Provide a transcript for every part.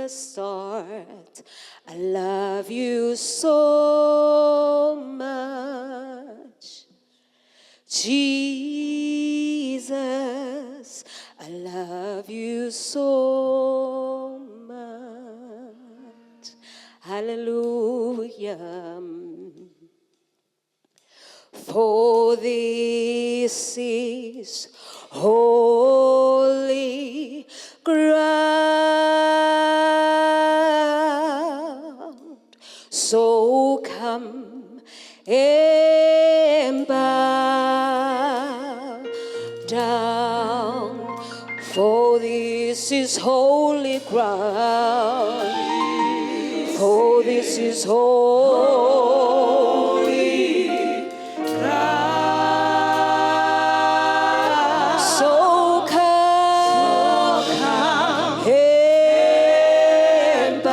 the start. I love you so much. Jesus, I love you so much. Hallelujah. For this is holy ground. So come and bow down. For this is holy ground. For this is holy ground. So come and bow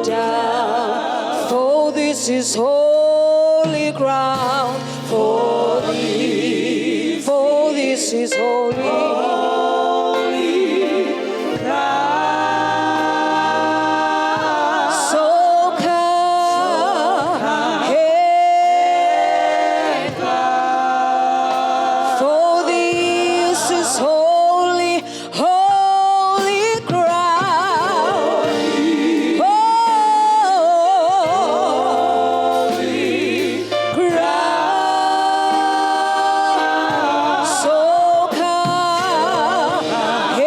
down. For this is holy ground. For this is holy. Ground. So come and bow. For this is holy, holy ground. Holy ground. So come and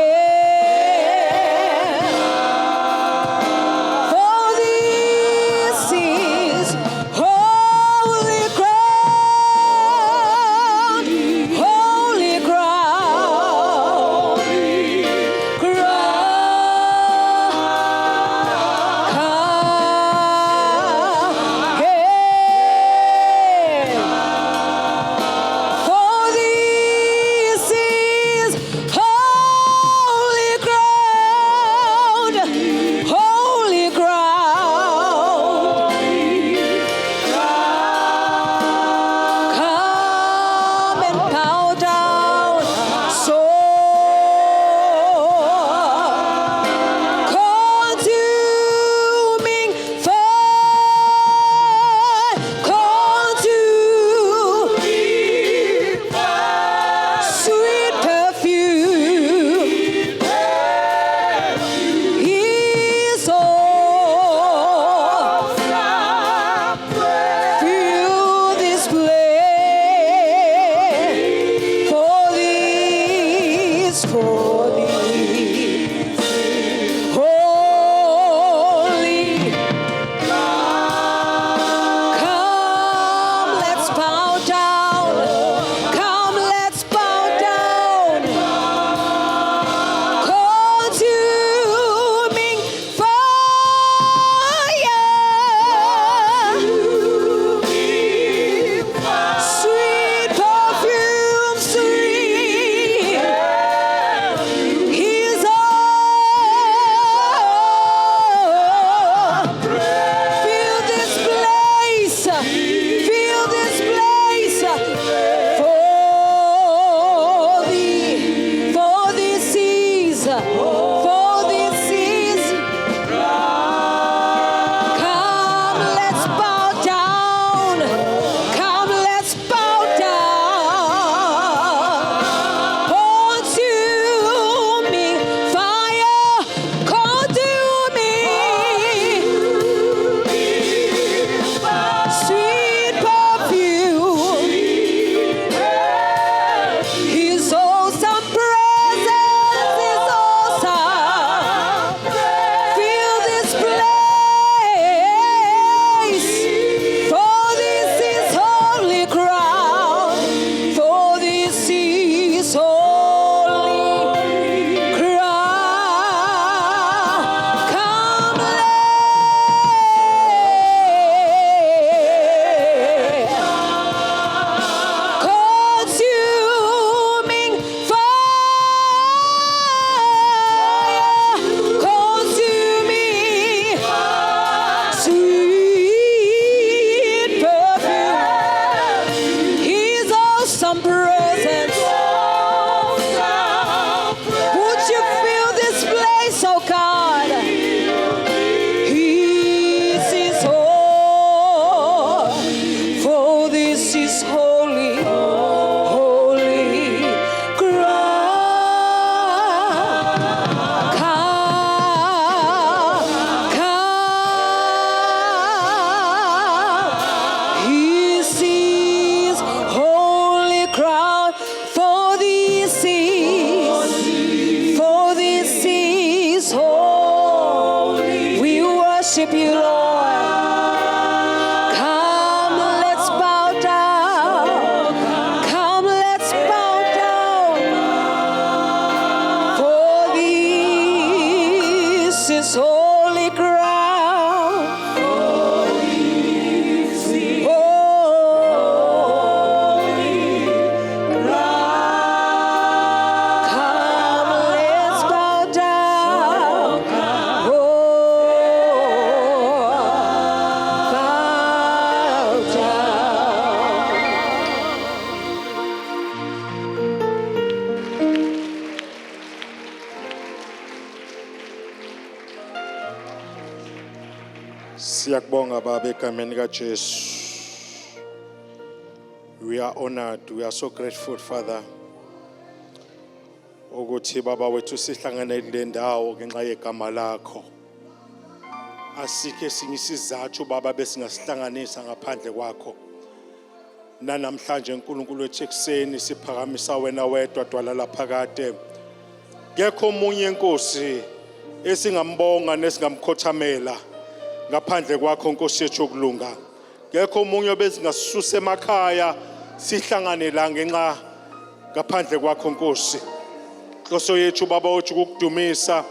for this is holy ground, holy ground, ground. Come and for this is holy ground, holy ground. Come and bow down, so consuming fire, consuming sweet perfume. His all fill this place for this holy. Come, let's bow down. Come, let's bow down. Consuming fire, sweet perfume, sweet His all. Fill this place, fill this place for thee, for this is. Come, let's bow down. Come, let's bow down. Consuming fire, consuming sweet perfume. His awesome presence, His awesome Siyakubonga Baba egameni kaJesu. We are honored, we are so grateful, Father, ukuthi Baba wethu sihlangene kule ndawo ngenxa yegama lakho. Asikho esinye isizathu, Baba, besingasihlanganisa ngaphandle kwakho. Nanamhlanje, uNkulunkulu wethu, ekuseni siphakamisa wena wedwa, dwala laphakade. Kekho omunye, Nkosi, esingambonga nesingamkhothamela ngaphandle kwakho, Nkosi yethu yokulunga. Kekho omunye obesingasusa emakhaya sihlangane la ngenxa ngaphandle kwakho, Nkosi. Inhloso yethu, Baba wethu, ukukudumisa.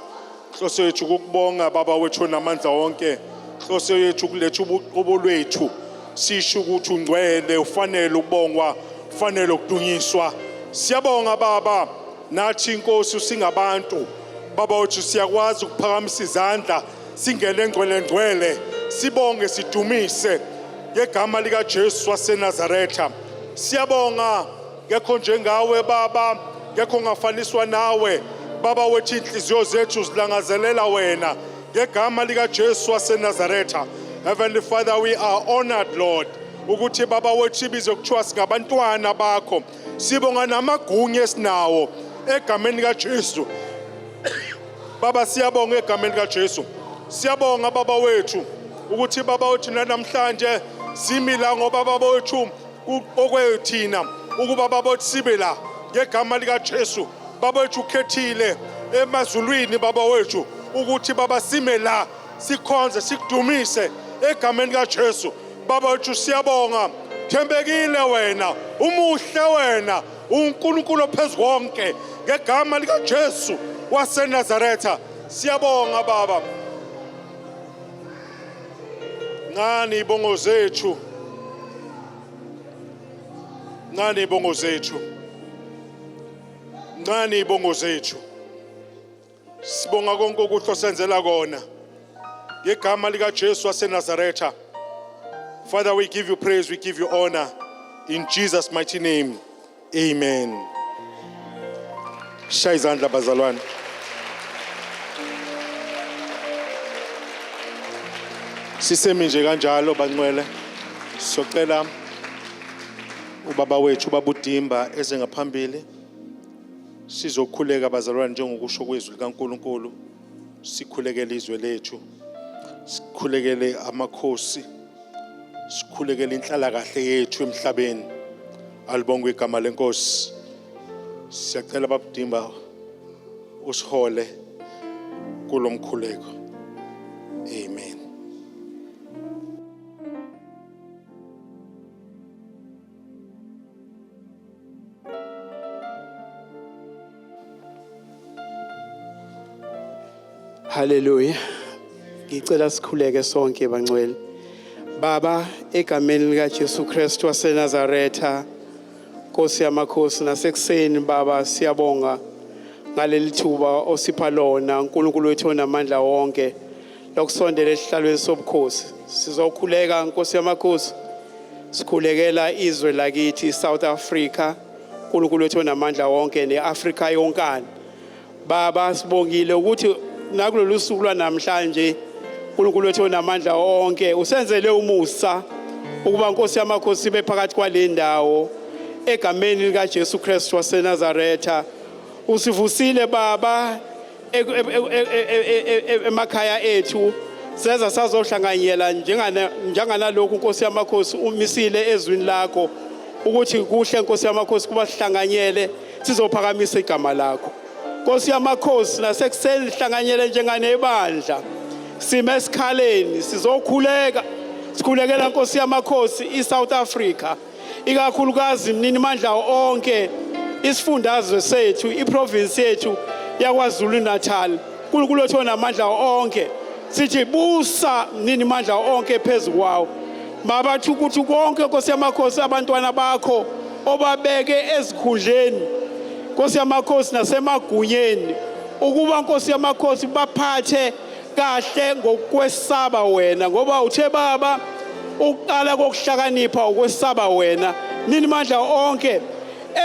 Inhloso yethu ukukubonga, Baba wethu namandla wonke. Inhloso yethu ukuletha ubuqobo lwethu, sisho ukuthi ungcwele, ufanele ukubongwa, ufanele ukudunyiswa. Siyabonga, Baba. Nathi, Inkosi, singabantu, Baba wethu, siyakwazi ukuphakamisa izandla, singene engcwele ngcwele, sibonge, sidumise ngegama likaJesu waseNazaretha. Siyabonga. Ngekho njengawe, Baba, ngekho ngafaniswa nawe, Baba wethu. Inhliziyo zethu zilangazelela wena ngegama likaJesu waseNazaretha. Heavenly Father, we are honored, Lord, ukuthi, Baba wethu, ibizwe kuthiwa singabantwana bakho. Sibonga namagunya esinawo egameni likaJesu. Baba, siyabonga egameni likaJesu. Siyabonga, Baba wethu, ukuthi, Baba wethu, namhlanje simi la ngoba, Baba wethu, okwethina ukuba, Baba wethu, sibe la ngegama likaJesu. Baba wethu, ukhethile emazulwini, Baba wethu, ukuthi, Baba, sime la sikhonze, sikudumise egameni likaJesu. Baba wethu, siyabonga. Thembekile wena, umuhle wena, uNkulunkulu ophezu konke, ngegama likaJesu waseNazaretha. Siyabonga, Baba. Ngani ibongo zethu, ngani ibongo zethu, ngani ibongo zethu. Sibonga konke okuhle osenzela kona ngegama likaJesu waseNazaretha. Father, we give you praise, we give you honor, in Jesus' mighty name, amen. Shaya izandla, bazalwane. Sisemi nje kanjalo, bangcwele. Siyocela ubaba wethu, ubaba uDimba, eze ngaphambili. Sizokhuleka, bazalwane, njengokusho kwezwi likaNkulunkulu. Sikhulekele izwe lethu, sikhulekele amakhosi, sikhulekele inhlalakahle yethu emhlabeni. Alibongwe igama lenkosi. Siyacela, babuDimba, usihole kulomkhuleko. Amen. Haleluya. Ngicela sikhuleke sonke, bangcwele. Baba, egameni lika Jesu Kristu waseNazaretha, Nkosi yamakhosi, nasekuseni, Baba, siyabonga ngaleli thuba osipha lona, uNkulunkulu wethu onamandla wonke, lokusondela esihlalweni sobukhosi. Sizokhuleka, Nkosi yamakhosi. Sikhulekela izwe lakithi, South Africa, uNkulunkulu wethu onamandla wonke, neAfrika yonkana. Baba, sibongile ukuthi nakulolu suku lwanamhlanje, uNkulunkulu wethu onamandla onke, usenzele umusa ukuba, Nkosi yamakhosi, sibe phakathi kwale ndawo egameni lika Jesu Kristu waseNazaretha. Usivusile, Baba, emakhaya ethu, seza sazohlanganyela njengana njenganalokhu, Nkosi yamakhosi, umisile ezwini lakho ukuthi kuhle, Nkosi yamakhosi, kuba sihlanganyele sizophakamisa igama lakho, Nkosi yamakhosi. Nasekuseni sihlanganyele njenganebandla, sime esikhaleni, sizokhuleka, sikhulekela, Nkosi yamakhosi, iSouth Africa, ikakhulukazi, mnini mandla onke, isifundazwe sethu, iprovince yethu yaKwaZulu Natal. uNkulunkulu wethu onamandla onke, sithi busa, mnini mandla onke, phezu kwawo. Mabathi ukuthi konke, Nkosi yamakhosi, abantwana bakho obabeke ezikhundleni, Nkosi yamakhosi, nasemagunyeni, ukuba, Nkosi yamakhosi, baphathe kahle ngokwesaba wena, ngoba uthe, Baba, ukuqala kokuhlakanipha ukwesaba wena. Nini mandla onke,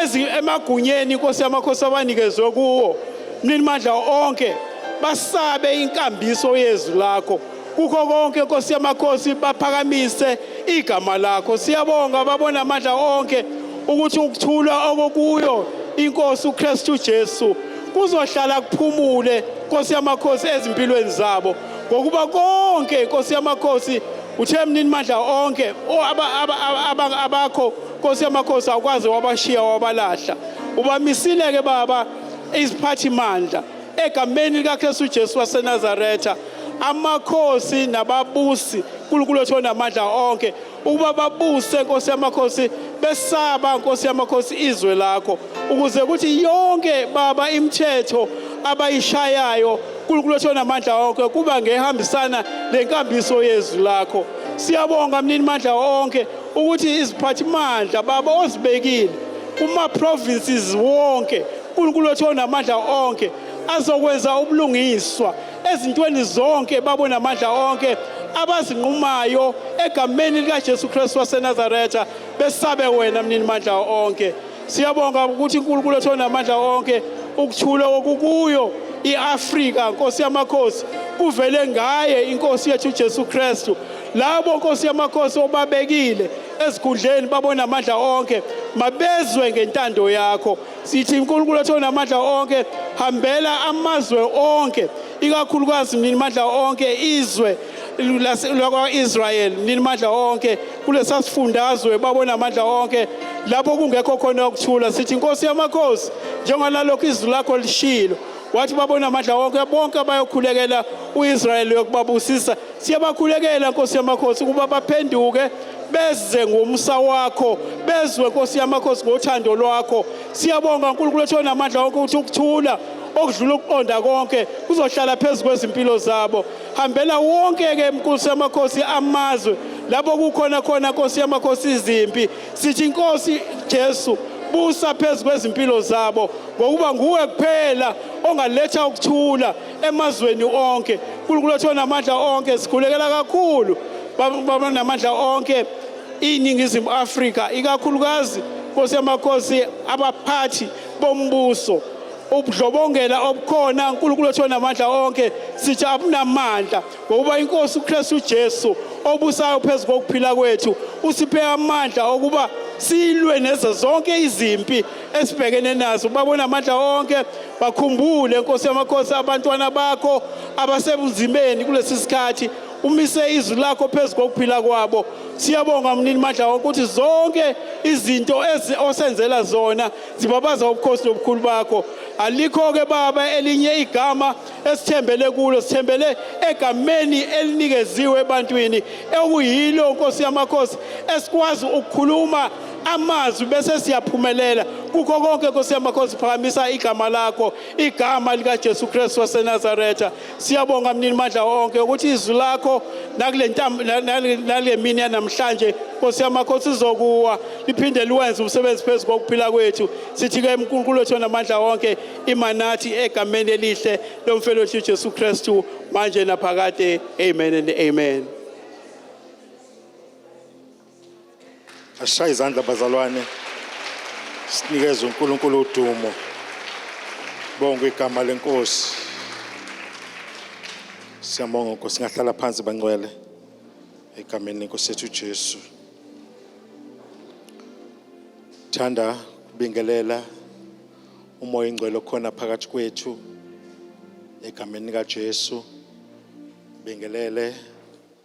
ezi emagunyeni, Inkosi yamakhosi, abanikezwe kuwo, mnini mandla onke, basabe inkambiso yezwi lakho. Kukho konke, Nkosi yamakhosi, baphakamise igama lakho. Siyabonga, babona amandla onke, ukuthi ukuthula okokuyo inkosi uKristu Jesu kuzohlala kuphumule, Nkosi yamakhosi, ezimpilweni zabo, ngokuba konke, Nkosi yamakhosi, uthe mnini mandla onke abakho, Nkosi yamakhosi, awukwazi wabashiya wabalahla. Ubamisile ke Baba iziphathimandla egameni likaKristu Jesu waseNazaretha, amakhosi nababusi, uNkulunkulu wethu onamandla onke, ukuba babuse, Nkosi yamakhosi, besaba, Nkosi yamakhosi, izwe lakho, ukuze kuthi yonke, Baba, imithetho abayishayayo, uNkulunkulu wethu onamandla onke, kuba ngehambisana nenkambiso yezwi lakho. Siyabonga, mnini mandla onke, ukuthi iziphathimandla, Baba, ozibekile kuma provinces wonke, uNkulunkulu wethu onamandla onke, azokwenza ubulungiswa ezintweni zonke, babona amandla onke, abazinqumayo egameni likaJesu Kristu waseNazaretha, besabe wena, mnini mandla onke. Siyabonga ukuthi uNkulunkulu wethu onamandla onke, ukuthula okukuyo iAfrika, Nkosi yamakhosi, kuvele ngaye inkosi yethu uJesu Kristu. Labo, Nkosi yamakhosi, obabekile ezikhundleni, babona amandla onke, mabezwe ngentando yakho. Sithi uNkulunkulu wethu onamandla onke, hambela amazwe onke, ikakhulukazi, mnini mandla onke, izwe lakwa-Israel, mnini mandla onke, kulesa sifundazwe, babona amandla onke, lapho kungekho khona ukuthula. Sithi, Inkosi yamakhosi, njengonalokho izwi lakho lishilo, wathi babona amandla wonke bonke abayokhulekela uIsrayeli yokubabusisa. Siyabakhulekela, Nkosi yamakhosi, ukuba baphenduke beze ngomsa wakho, bezwe, Nkosi yamakhosi, ngothando lwakho. Siyabonga, uNkulunkulu wethu onamandla wonke, ukuthi ukuthula okudlula ukuqonda konke kuzohlala phezu kwezimpilo zabo. Hambela wonke ke, Nkosi yamakhosi, amazwe lapho kukhona khona, Nkosi yamakhosi, izimpi. Sithi, Inkosi Jesu, busa phezu kwezimpilo zabo, ngokuba nguwe kuphela ongaletha ukuthula emazweni onke. uNkulunkulu wethu onamandla onke, sikhulekela kakhulu, Baba namandla onke, iningizimu Afrika, ikakhulukazi, Nkosi yamakhosi, abaphathi bombuso. Ubudlobongela obukhona, uNkulunkulu wethu onamandla onke, sithi abunamandla, ngokuba inkosi uKristu Jesu obusayo phezu kokuphila kwethu usiphe amandla okuba silwe nezo zonke izimpi esibhekene nazo. Babona amandla onke, bakhumbule, Nkosi yamakhosi, abantwana bakho abasebunzimeni kulesi sikhathi, umise izwi lakho phezu kokuphila kwabo. Siyabonga, mnini mandla wonke, ukuthi zonke izinto osenzela zona zibabaza ubukhosi nobukhulu bakho. Alikho-ke, Baba, elinye igama esithembele kulo. Sithembele egameni elinikeziwe ebantwini, okuyilo, Nkosi yamakhosi, esikwazi ukukhuluma amazwi bese siyaphumelela kukho konke. Nkosi yamakhosi, phakamisa igama lakho, igama likaJesu Kristu waseNazaretha. Siyabonga, mnini mandla onke, ukuthi izwi lakho nakule mini yanamhlanje, Nkosi yamakhosi, izokuwa liphinde liwenze umsebenzi phezu kokuphila kwethu. Sithi-ke, uNkulunkulu wethu onamandla wonke, imanathi egameni elihle lomfelo wethu uJesu Kristu, manje naphakade. Amen and amen. Ashaye izandla, bazalwane. Sinikeze uNkulunkulu udumo. Bonke igama lenkosi. Siyabonga, Nkosi. Singahlala phansi, bangcwele. Egameni lenkosi yethu uJesu. Thanda kubingelela umoya ingcwele okhona phakathi kwethu egameni likaJesu. Bingelele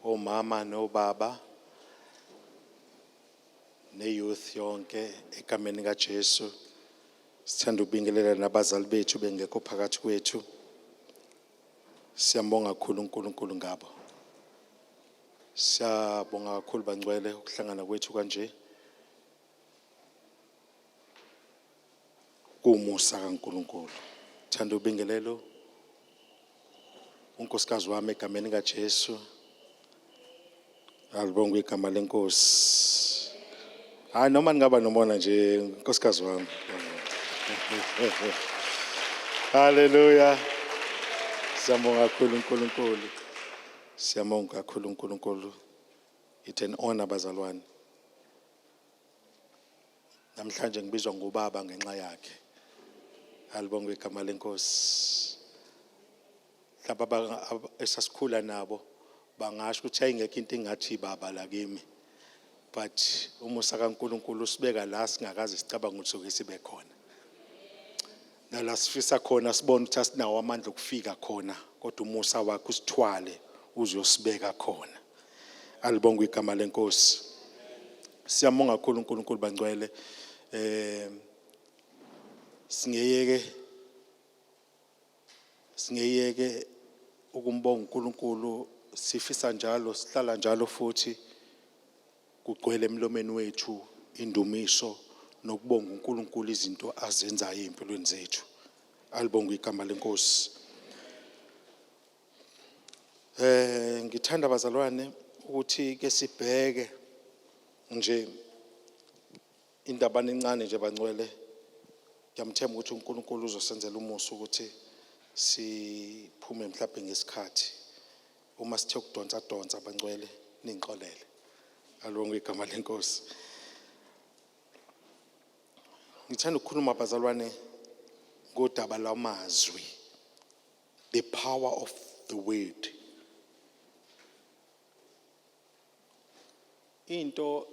omama nobaba ne-youth yonke egameni kaJesu. Sithanda ukubingelela nabazali bethu bengekho phakathi kwethu. Siyambonga kakhulu uNkulunkulu ngabo. Siyabonga kakhulu, bangcwele, ukuhlangana kwethu kanje. Kuwumusa kaNkulunkulu. Thanda ubingelelo unkosikazi wami egameni kaJesu. Alibongwe igama lenkosi. Hayi, noma ningaba nomona nje, nkosikazi wami. Haleluya. Siyabonga kakhulu uNkulunkulu. Siyabonga kakhulu uNkulunkulu. It's an honor, bazalwane. Namhlanje ngibizwa ngubaba ngenxa yakhe. Alibongwe igama lenkosi. Mhlawumbe esasikhula nabo Bangasho ukuthi ayingekho into engathi baba la kimi. But umusa kaNkulunkulu usibeka la singakaze sicabanga ukuthi soke sibe khona. Nala sifisa khona sibone ukuthi asinawo amandla okufika khona, kodwa umusa wakhe usithwale uzosibeka khona. Alibongwe igama lenkosi. Siyabonga kakhulu uNkulunkulu bangcwele. Singeyeke ukumbonga uNkulunkulu, sifisa njalo, sihlala njalo futhi kugcwele emlomeni wethu indumiso nokubonga uNkulunkulu izinto azenzayo empilweni zethu. Alibongwe igama lenkosi. Ngithanda bazalwane ukuthi ke sibheke nje indaba encane nje bangcwele. Ngiyamthemba ukuthi uNkulunkulu uzosenzela umusa ukuthi siphume mhlawumbe ngesikhathi. Uma sithe ukudonsa donsa bangcwele, ningixolele. Alibongwe igama lenkosi. Ngithanda ukukhuluma bazalwane ngodaba lwamazwi, the power of the word. Into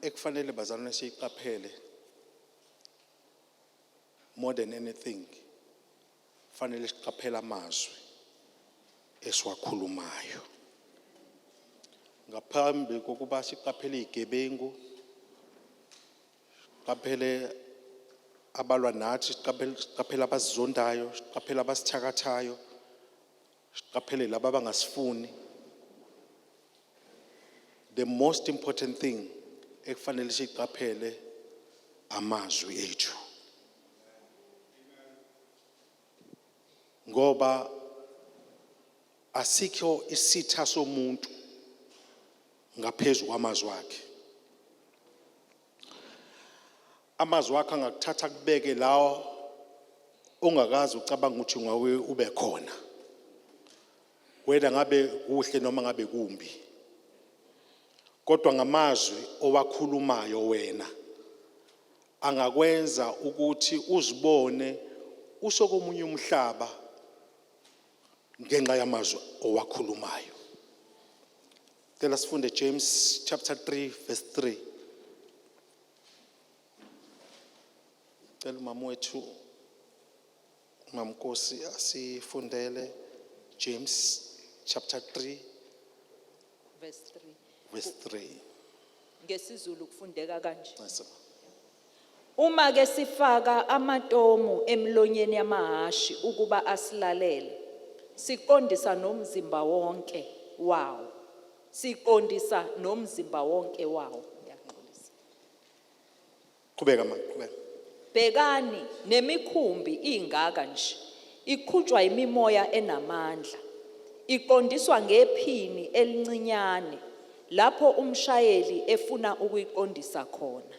ekufanele bazalwane siyiqaphele more than anything, fanele siqaphele amazwi esiwakhulumayo. Ngaphambi kokuba siqaphele izigebengu, siqaphele abalwa nathi, siqaphele abasizondayo, siqaphele abasithakathayo, siqaphele laba abangasifuni, the most important thing ekufanele siqaphele amazwi ethu, ngoba asikho isitha somuntu ngaphezulu kwamazwi akhe. Amazwi akhe angakuthatha kubeke lawo ongakazi ucabanga ukuthi ungawe ube khona wena, ngabe kuhle noma ngabe kumbi, kodwa ngamazwi owakhulumayo wena angakwenza ukuthi uzibone usokomunye umhlaba ngenxa yamazwi owakhulumayo. Cela sifunde James chapter 3 verse 3. Cela umama wethu Mamnkosi asifundele James chapter 3 Verse 3. Verse 3. NgesiZulu kufundeka kanje. Nasi. Uma ke sifaka amatomu emlonyeni yamahashi ukuba asilalele, siqondisa nomzimba wonke wawo. Siqondisa nomzimba wonke wawo. Ngiyaxolisa. Qhubeka ma, qhubeka. Bhekani nemikhumbi ingaka nje, iqhutshwa imimoya enamandla. Iqondiswa ngephini elincinyane lapho umshayeli efuna ukuyiqondisa khona.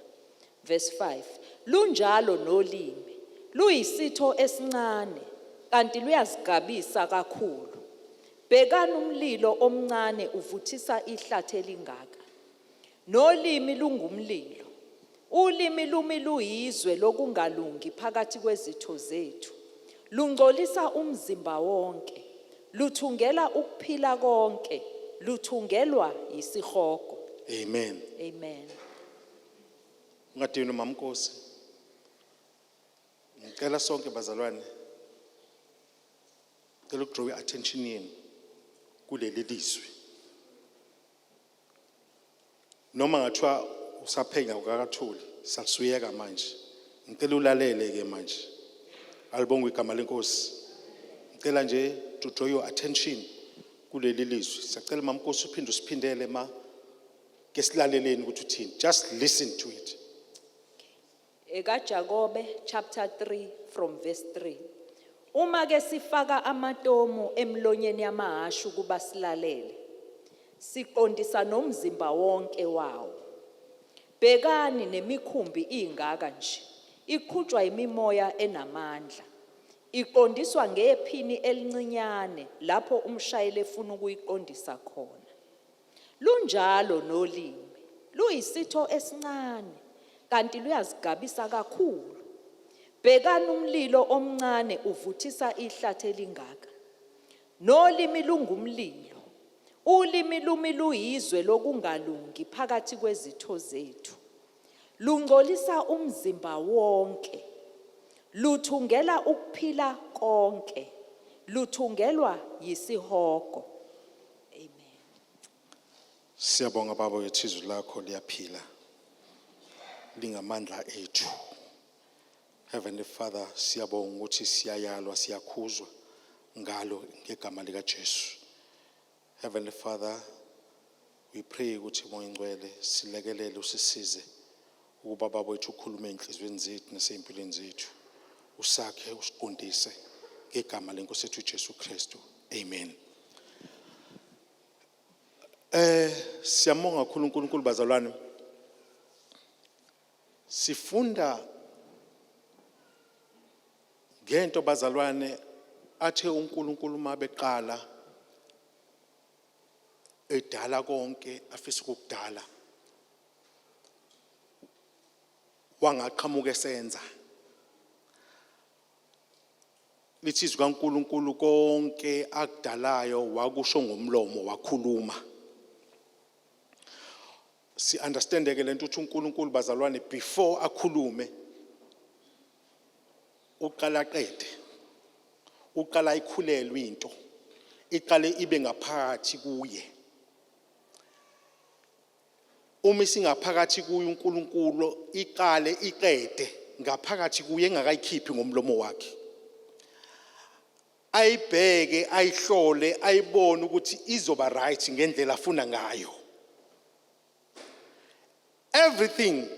Verse 5. Lunjalo nolimi, luyisitho esincane kanti luyazigabisa kakhulu. Bhekani umlilo omncane uvuthisa ihlathi elingaka. Nolimi lungumlilo. Ulimi lumi luyizwe lokungalungi phakathi kwezitho zethu. Lungcolisa umzimba wonke. Luthungela ukuphila konke. Luthungelwa yisihogo. Amen. Amen. Ungadini mamnkosi. Ngicela sonke bazalwane. Ngicela ukudraw attention yenu kuleli lizwi. Noma ngathiwa usaphenya ukakathuli, sasuyeka manje. Ngicela ulalele ke manje. Alibongwe igama lenkosi. Ngicela nje to draw your attention kuleli lizwi. Siyacela mamnkosi uphinde usiphindele ma ke silaleleni ukuthi uthini. Just listen to it. EkaJakobe chapter 3 from verse 3. Uma ke sifaka amatomu emlonyeni yamahashi ukuba silalele, siqondisa nomzimba wonke wawo. Bhekani nemikhumbi ingaka nje, iqhutshwa imimoya enamandla. Iqondiswa ngephini elincinyane lapho umshayeli efuna ukuyiqondisa khona. Lunjalo nolimi, luyisitho esincane kanti luyazigabisa kakhulu. Bhekani umlilo omncane uvuthisa ihlathi elingaka. Nolimi lungumlilo. Ulimi lumi luyizwe lokungalungi phakathi kwezitho zethu. Lungcolisa umzimba wonke. Luthungela ukuphila konke. Luthungelwa yisihogo. Amen. Siyabonga Baba wethu, izwi lakho liyaphila. Lingamandla ethu. Heavenly Father, siyabonga ukuthi siyayalwa, siyakhuzwa ngalo ngegama lika Jesu. Heavenly Father, we pray ukuthi Moya Ngcwele silekelele, usisize ukuba Baba wethu ukhulume enhliziyweni zethu nasempilweni zethu. Usakhe, usiqondise ngegama lenkosi yethu uJesu Kristu. Amen. Siyabonga kakhulu uNkulunkulu, bazalwane. Sifunda ngento, bazalwane, athe uNkulunkulu mabeqala edala konke afisa ukukudala, wangaqhamuka esenza. Lithi izwi kaNkulunkulu, konke akudalayo wakusho ngomlomo, wakhuluma. Si understand ke lento ukuthi uNkulunkulu, bazalwane, before akhulume uqala qede, uqala ikhulelwe into, iqale ibe ngaphakathi kuye. Uma isingaphakathi kuye uNkulunkulu, iqale iqede ngaphakathi kuye engakayikhiphi ngomlomo wakhe, ayibheke, ayihlole, ayibone ukuthi izoba right ngendlela afuna ngayo. Everything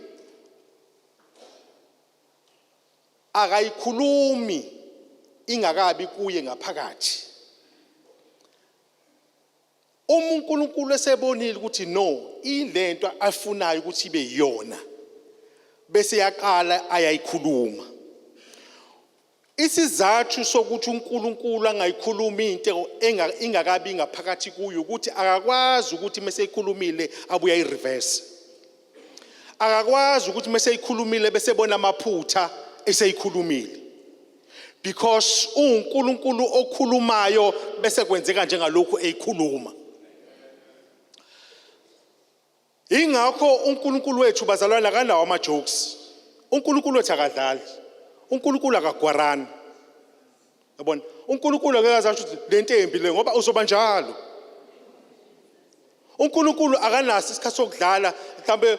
akayikhulumi ingakabi kuye ngaphakathi. Uma uNkulunkulu esebonile ukuthi no, ilento afunayo ukuthi ibe yiyona, bese yaqala ayayikhuluma. Isizathu sokuthi uNkulunkulu angayikhulumi into ingakabi ngaphakathi kuyo ukuthi akakwazi ukuthi mase ekhulumile abuye ayireverse. Akakwazi ukuthi mase eyikhulumile bese bona amaphutha eseyikhulumile, because uNkulunkulu okhulumayo bese kwenzeka njengalokhu eyikhuluma. Ingakho uNkulunkulu wethu, bazalwane, akanawo ama jokes. UNkulunkulu wethu akadlali, uNkulunkulu akagwarani, yabona. UNkulunkulu angeke azasho ukuthi lento embi le, ngoba uzoba njalo. UNkulunkulu akanaso isikhathi sokudlala. Mhlambe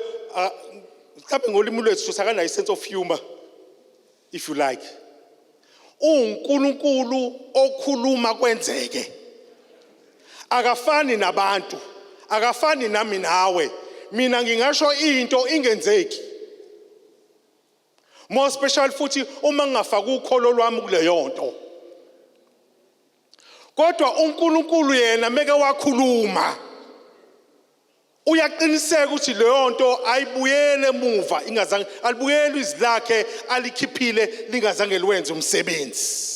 ngolimi lwethu sakanayo sense of humor, if you like. UNkulunkulu okhuluma kwenzeke. Akafani nabantu, akafani nami nawe. Mina ngingasho into ingenzeki, more special futhi uma ngingafaka ukholo lwami kuleyo nto. Kodwa uNkulunkulu yena meke wakhuluma, uyaqiniseka ukuthi leyo nto ayibuyele emuva ingazange, alibuyeli izwi lakhe alikhiphile lingazange liwenze umsebenzi,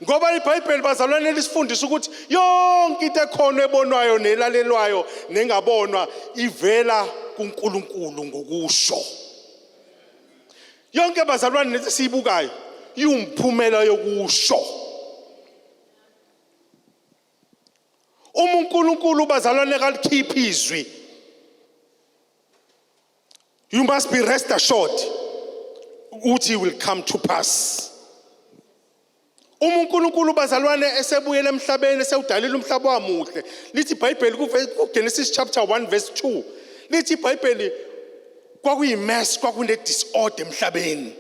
ngoba iBhayibheli, bazalwane, lisifundisa ukuthi yonke into ekhona ebonwayo nelalelwayo nengabonwa ivela kuNkulunkulu ngokusho. Yonke, bazalwane, lento esiyibukayo iwumphumela yokusho. Uma uNkulunkulu, bazalwane, kalikhipha izwi, you must be rest assured ukuthi will come to pass. Uma uNkulunkulu, bazalwane, esebuyele emhlabeni, esewudalile umhlaba wamuhle, lithi iBhayibheli kuGenesis chapter 1 verse 2, lithi iBhayibheli kwakuyimess, kwakune disorder emhlabeni,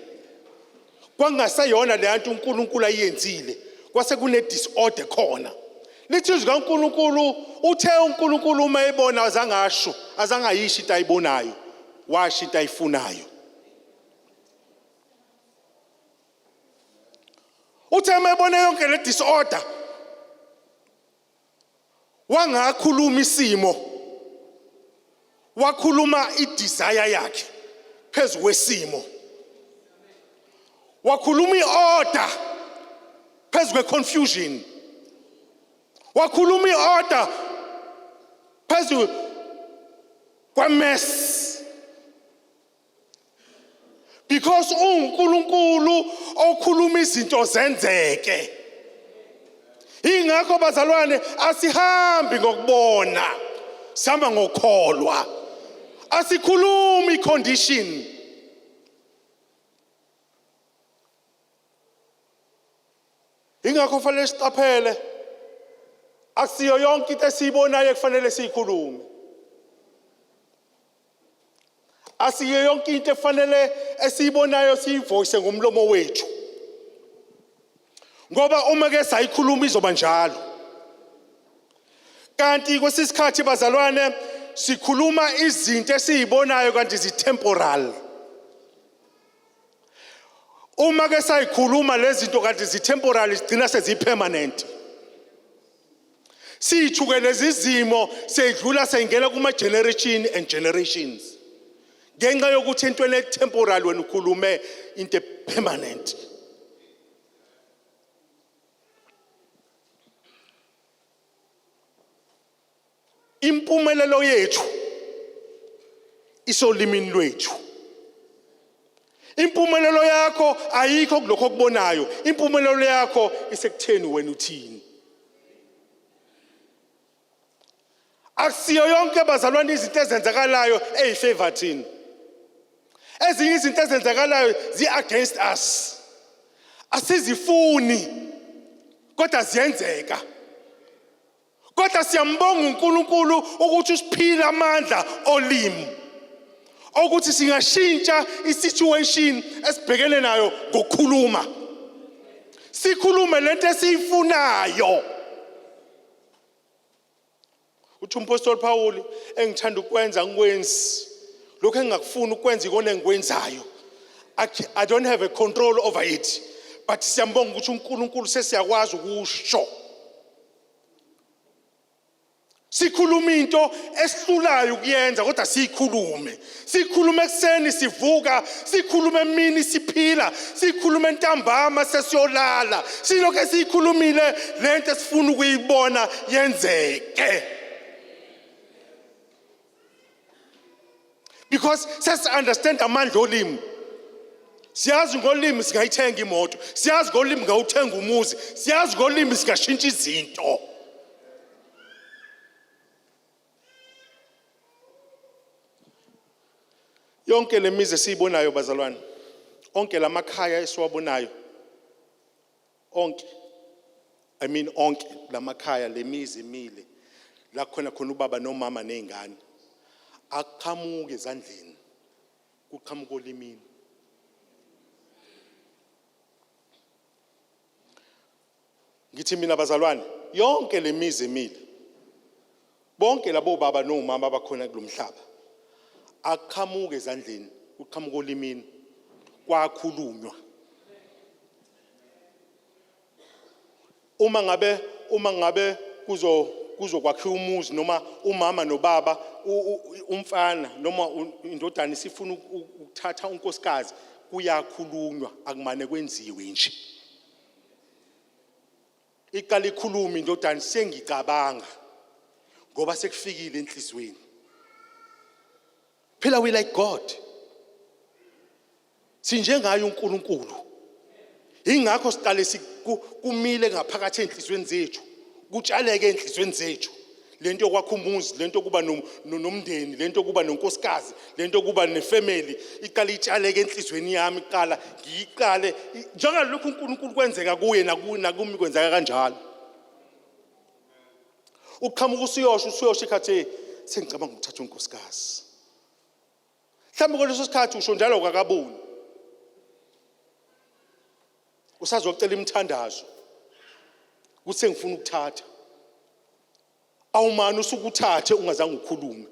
kwangaseyona le nto uNkulunkulu ayenzile, kwase kune disorder khona. Lithi izwi kaNkulunkulu, uthe uNkulunkulu uma ebona, azangasho, azangayisho into ayibonayo, washo into ayifunayo. Uthe uma ebona yonke le disorder, wangakhuluma isimo, wakhuluma idesire yakhe phezu kwesimo, wakhuluma iorder phezu kweconfusion, wakhuluma iorder phezu kwemess, because uNkulunkulu okhuluma izinto zenzeke. Ingakho bazalwane asihambi ngokubona, sihamba ngokukholwa. Asikhulumi condition. Ingakho fanele siqaphele akusiyo yonke into esiyibonayo ekufanele siyikhulume. Asiyo yonke into efanele esiyibonayo siyivoice ngomlomo wethu. Ngoba uma ke sayikhuluma izoba njalo. Kanti kwesisikhathi bazalwane sikhuluma izinto esizibonayo kanti zi-temporal. Uma ke sayikhuluma lezi zinto kanti zi-temporal zigcina sezi-permanent. Siyithuke lezi zimo seyidlula seyingena kuma-generation and generations. Ngenxa yokuthi entweni e-temporal wena ukhulume into e-permanent. Impumelelo yethu isolimini lwethu. Impumelelo yakho ayikho kulokho okubonayo. Impumelelo yakho isekutheni wena uthini. Akusiyo yonke bazalwane izinto ezenzakalayo eyifavor thina. Ezinye izinto ezenzakalayo zi-against us. Asizifuni kodwa ziyenzeka. Kodwa siyambonga uNkulunkulu ukuthi usiphile amandla olimi ukuthi singashintsha isituation esibhekene nayo ngokukhuluma. Sikhulume lento esiyifunayo. Uthi umpostoli Paul engithanda ukwenza ngikwenzi. Lokho engingakufuni ukwenza ikona engikwenzayo. I don't have a control over it. But siyambonga ukuthi uNkulunkulu sesiyakwazi ukusho. Sikhuluma into esihlulayo ukuyenza kodwa siyikhulume. Sikhulume ekuseni sivuka, sikhulume emini siphila, sikhulume ntambama sesiyolala. Silokhu esiyikhulumile lento esifuna ukuyibona yenzeke. Because sesi understand amandla olimi. Siyazi ngolimi singayithenga imoto, siyazi ngolimi ngawuthenga umuzi, siyazi ngolimi singashintsha izinto. Yonke le mizi esiyibonayo bazalwane, onke lamakhaya esiwabonayo, onke I mean onke lamakhaya lemizi emile la khona khona ubaba nomama nezingane aqhamuke ezandleni kuqhamuka olimini. Ngithi mina bazalwane yonke lemizi emile bonke labo baba nomama abakhona kulomhlaba aqhamuke ezandleni kuqhamuka olimini kwakhulunywa. Uma ngabe uma ngabe kuzo kuzokwakhiwa umuzi noma umama nobaba umfana noma indodana isifuna ukuthatha unkosikazi kuyakhulunywa akumane kwenziwe nje. Iqala ikhulume indodana sengicabanga ngoba sekufikile enhlizweni. Phela we like God. Sinjengaye uNkulunkulu. Ingakho siqale kumile ngaphakathi enhlizweni zethu, kutshaleke enhlizweni zethu. Lento yokwakha umuzi, lento yokuba nomndeni, lento yokuba nonkosikazi, lento yokuba nefamily, iqale itshaleke enhlizweni yami iqala ngiyiqale njengalokhu uNkulunkulu kwenzeka kuye nakumi kwenzeka kanjalo. Uqhamuka usuyosho usuyosho ikhathi sengicabanga ukuthatha unkosikazi. Mhlawumbe kweleso sikhathi usho njalo kakaboni. Usazocela imithandazo. Kuthi sengifuna ukuthatha. Awumani usuke uthathe ungazange ukhulume.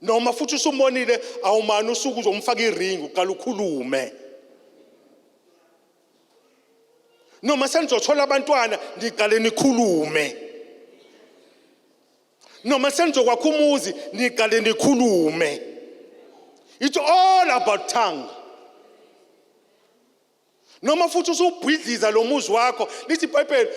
Noma futhi usumbonile awumani usuke uzomfaka iring uqala ukhulume. Noma senizothola abantwana niqale nikhulume. Noma senizokwakha umuzi niqale nikhulume. It's all about tongue. Noma futhi usubhidliza lo muzi wakho lithi iBhayibheli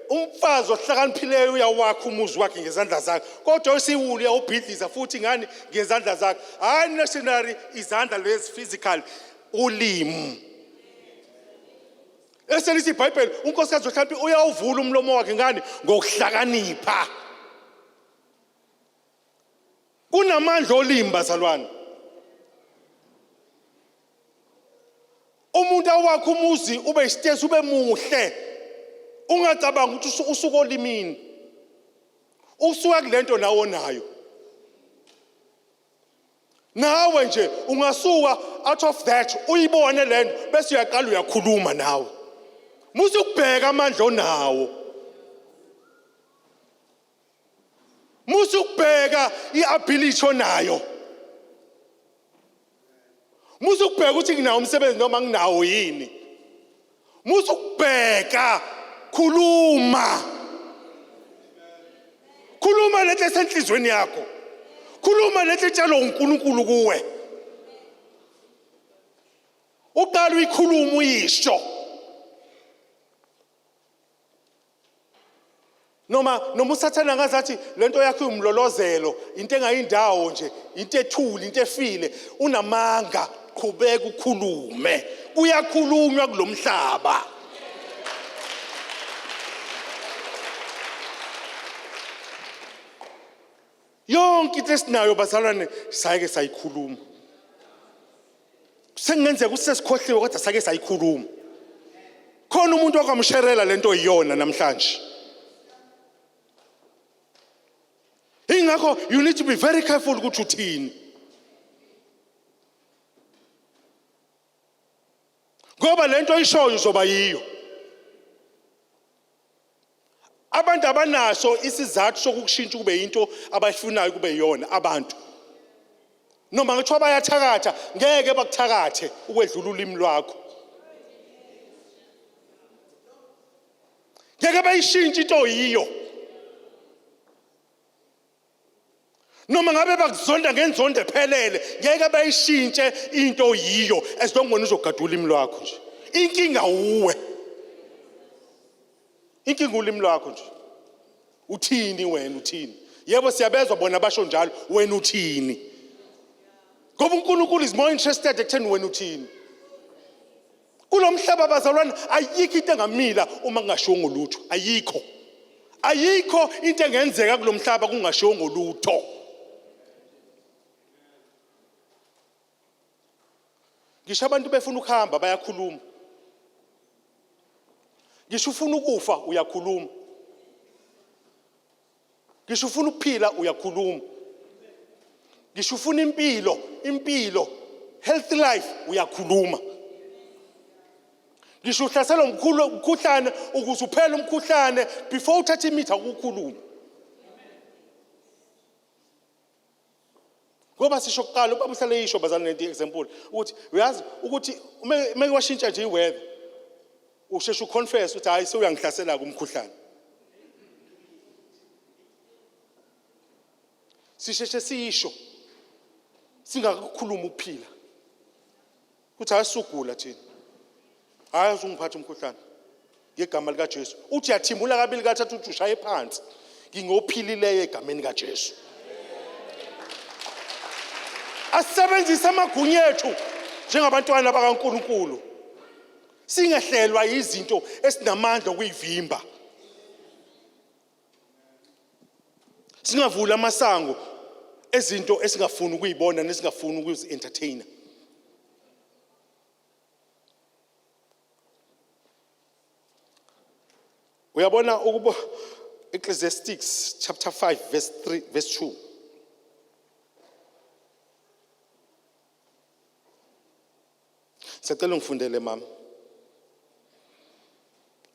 umfazi ohlakaniphileyo uyawakha umuzi wakhe ngezandla zakhe kodwa osiwulu uyawubhidliza futhi ngani ngezandla zakhe. Hayi nationally izandla lezi physical ulimi. Eselithi iBhayibheli unkosikazi mhlawumbe uyawuvula umlomo wakhe ngani ngokuhlakanipha. Kunamandla olimi bazalwane. Umuntu awakhe umuzi ube isitezi ube muhle. Ungacabanga ukuthi usuka olimini. Usuka kulento nawo nayo. Nawe nje ungasuka out of that uyibone lento bese uyaqala uyakhuluma nawe. Musa ukubheka amandla onawo. Musa ukubheka iability onayo. Musa ukubheka ukuthi nginawo umsebenzi noma nginawo yini. Musa ukubheka khuluma. Khuluma lento esenhlizweni yakho. Khuluma lento etshalwa uNkulunkulu kuwe. Uqala uyikhuluma uyisho. Noma noma usathana ngazathi lento yakho iwumlolozelo, into engayindawo nje, into ethule, into efile, unamanga, qhubeka ukhulume. Kuyakhulunywa kulomhlaba. Yonke into esinayo bazalwane sayeke sayikhuluma. Sengenzeka ukuthi sesikhohliwe kodwa sake sayikhuluma. Khona umuntu okwamsherela lento iyona namhlanje. Ingakho you need to be very careful ukuthi uthini. Ngoba lento oyishoyo uzoba yiyo. Abantu abanaso isizathu sokukushintsha kube into abayifunayo kube yona abantu. Noma ngithiwa bayathakatha ngeke bakuthakathe ukwedlula ulimi lwakho. Ngeke bayishintshe into oyiyo. Noma ngabe bakuzonda ngenzondo ephelele ngeke bayishintshe into oyiyo as long wena uzogada ulimi lwakho nje. Inkinga uwe. Inkinga ulimi lwakho nje. Uthini wena uthini? Yebo siyabezwa bona basho njalo wena uthini? Ngoba uNkulunkulu is more interested ekutheni wena uthini. Kulomhlaba bazalwane ayikho into engamila uma kungashiwo ngolutho, ayikho. Ayikho into engenzeka kulomhlaba kungashiwo ngolutho. Ngisho abantu befuna ukuhamba bayakhuluma. Ngisho ufuna ukufa uyakhuluma. Ngisho ufuna ukuphila uyakhuluma. Ngisho ufuna impilo, impilo, healthy life uyakhuluma. Ngisho uhlaselwa umkhulu umkhuhlane ukuze uphele umkhuhlane before uthathe imithi akukhuluma. Ngoba sisho kuqala ubaba uhlale isho bazalwane lento example ukuthi uyazi ukuthi uma kwashintsha nje iweather usheshe uconfess ukuthi hayi sewuyangihlasela kumkhuhlane. Sisheshe sisho singakukhuluma ukuphila. Uthi hayi sugula thina. Hayi usungiphatha umkhuhlane. Ngegama likaJesu. Uthi uyathimula kabili kathathu uthi ushaye phansi. Ngingophilileyo egameni kaJesu. Asebenzise amagunya ethu njengabantwana bakaNkuluNkulu. Singehlelwa izinto esinamandla okuyivimba. Singavula amasango ezinto esingafuni ukuyibona nesingafuni ukuzi-entertainer. Uyabona ukuba Ecclesiastes chapter 5 verse 3 verse 2. Sicela ungifundele mama.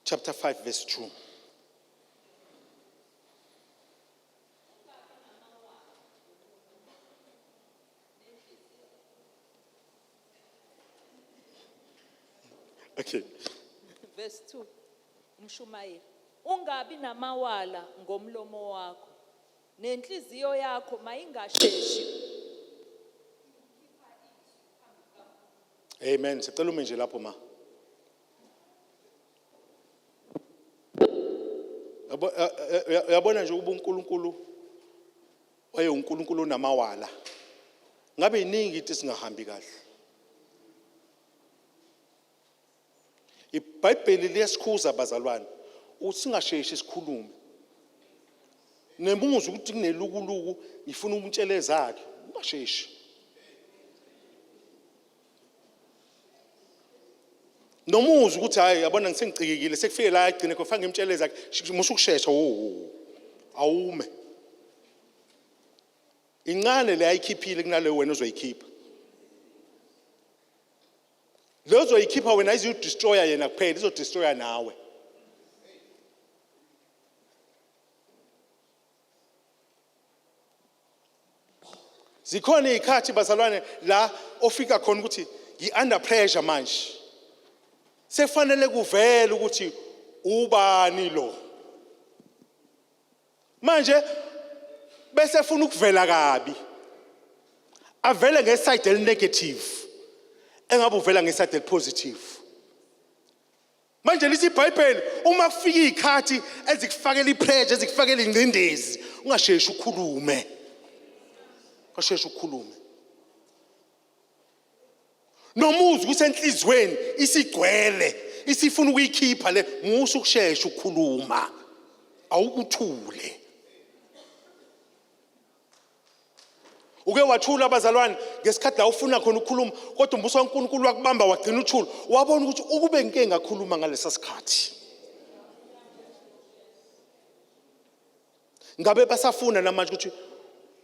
Chapter 5 verse 2. Okay. Verse 2 umshumayeli ungabi namawala ngomlomo wakho nenhliziyo yakho mayingasheshi. Amen. Sicela ume nje lapho ma. Uyabona nje ukuba uNkulunkulu waye uNkulunkulu onamawala. Ngabe iningi into singahambi kahle. IBhayibheli liyasikhuza bazalwane ukuthi singasheshi sikhulume. Nemuzwa ukuthi kunelukuluku ngifuna ukumtshela ezakhe, ungasheshi. Nomuzwa ukuthi hayi yabona ngisengicikekile sekufike la agcine khona fanele ngimtshele ezakhe, musa ukushesha wo. Awume. Incane le ayikhiphile kunale wena ozoyikhipha. Le ozoyikhipha wena ayizuyidestroya yena kuphela, izodestroya nawe. Zikhona izikhathi bazalwane la ofika khona ukuthi ngi-under pressure manje. Sefanele kuvele ukuthi ubani lo. Manje bese efuna ukuvela kabi. Avele ngeside elinegative engabe uvela ngeside elipositive. Manje lithi iBhayibheli uma kufika izikhathi ezikufakela ipressure ezikufakela ingcindezi ungasheshi ukhulume. Ungasheshi ukhulume. Nomuzwa ukuthi enhlizweni isigcwele isifuna ukuyikhipha le musa ukushesha ukukhuluma. Awukuthule. Uke wathula abazalwane ngesikhathi la ufuna khona ukukhuluma kodwa umbuso kaNkulunkulu wakubamba wagcina uthula wabona ukuthi ukube ngike ngakhuluma ngalesa sikhathi ngabe basafuna namanje ukuthi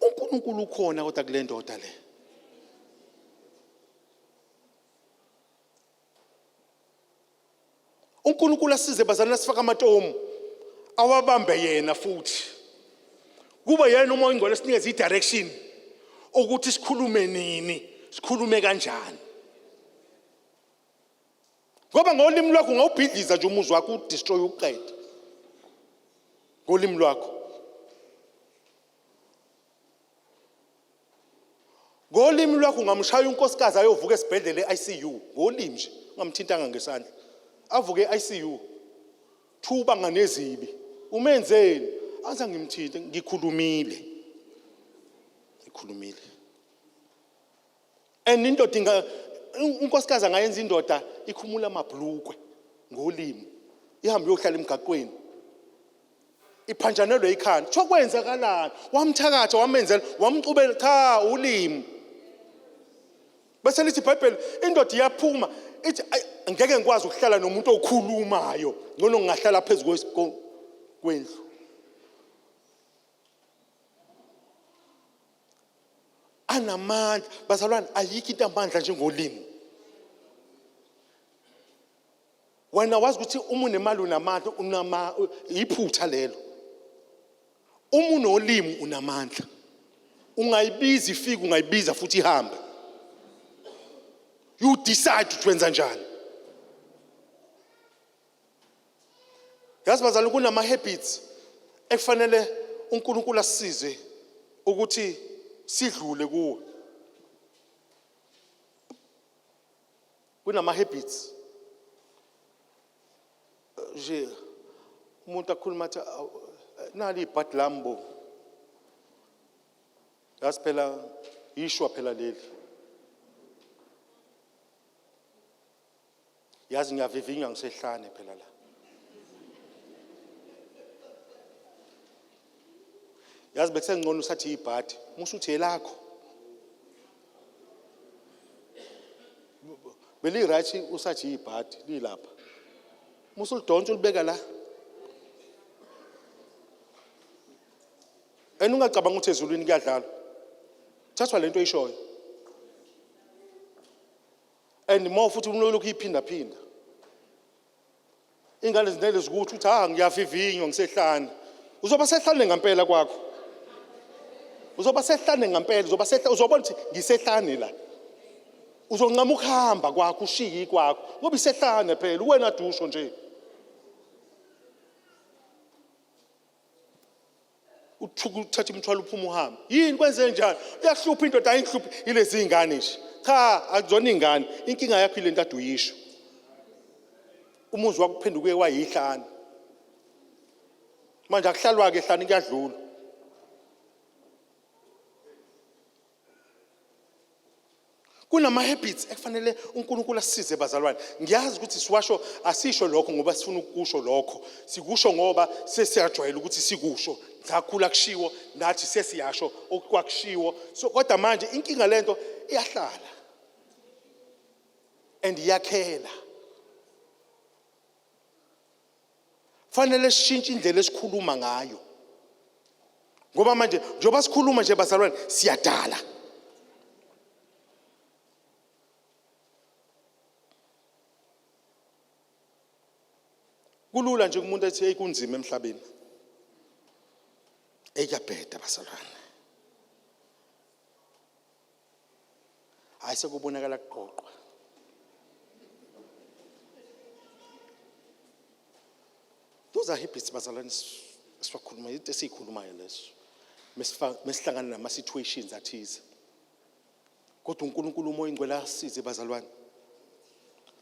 uNkulunkulu ukhona kodwa kule ndoda le. uNkulunkulu asize bazalwane sifaka amatomu awabambe yena futhi kube yena umoya ingcwele sinikeze i-direction ukuthi sikhulume nini sikhulume kanjani ngoba ngolimi lwakho ungawubhidliza nje umuzi wakho udestroy uqede ngolimi lwakho. Ngolimi lwakho ungamshaya unkosikazi ayovuka esibhedlela e-ICU ngolimi nje ungamthintanga ngesandla avuke e-ICU thuba nganezibi umenzeni aze ngimthinte ngikhulumile ngikhulumile and indoda inga unkosikazi angayenza indoda ikhumula amabhlukwe ngolimi ihambe iyohlala emgaqweni iphanjanelwe ikhanda kuthiwa kwenzakalani wamthakatha wamenzela wamcubela cha ulimi bese lithi iBhayibheli indoda iyaphuma ithi ngeke ngikwazi ukuhlala nomuntu okhulumayo ngcono ngingahlala phezu kwendlu anamandla bazalwane ayikho into amandla njengolimi Wena wazi ukuthi uma unemali unamandla unama iphutha lelo. Uma unolimi unamandla. Ungayibiza ifike ungayibiza futhi ihambe. You decide ukuthi wenza njani. Yazi bazali kunama habits ekufanele uNkulunkulu asisize ukuthi sidlule kuwo. Kunama habits nje umuntu akhuluma athi nali ibhadi lami bo. Yazi phela ishwa phela leli. Yazi ngiyavivinywa ngisehlane phela la. Yazi bekusengcono usathi ibhadi, musa uthi elakho. Beli right usathi ibhadi lilapha. Musa ulidonsa ulibeka la. And ungacabanga ukuthi ezulwini kuyadlalwa. Thathwa lento oyishoyo. And more futhi ulokhu iphinda phinda. Ingane zinele zikuthi uthi ah ngiyavivinywa ngisehlane. Uzoba sehlane ngempela kwakho. Uzoba sehlane ngempela, uzoba sehla uzobona ukuthi ngisehlane la. Uzoncama ukuhamba kwakho ushiye kwakho ngoba isehlane phela uwena dusho nje. Uthuka uthatha imithwalo uphuma uhambe. Yini kwenze njani? Uyahlupha indoda ayinhluphi ilezi ingane nje. Cha akuzona ingane, inkinga yakho ile nto ade uyisho. Umuzi wakho uphenduke wayihlane. Manje akuhlalwa ke ehlane kuyadlula. Kunama-habits ekufanele uNkulunkulu asisize, bazalwane. Ngiyazi ukuthi siwasho, asisho lokho ngoba sifuna ukukusho lokho, sikusho ngoba sesiyajwayela ukuthi sikusho. Sakhula kushiwo, nathi sesiyasho okwakushiwo. So kodwa manje inkinga, lento iyahlala and iyakhela. Fanele sishintshe indlela esikhuluma ngayo, ngoba manje njengoba sikhuluma nje, bazalwane, siyadala. Kulula nje kumuntu ethi, "Hey, kunzima emhlabeni, hey, kuyabheda, bazalwane." Hayi, sekubonakala kuqoqwa. Those are habits, bazalwane, esiwakhuluma, into esiyikhulumayo leso mesihlangana nama-situations athize. Kodwa uNkulunkulu uMoya Ingcwele asize, bazalwane,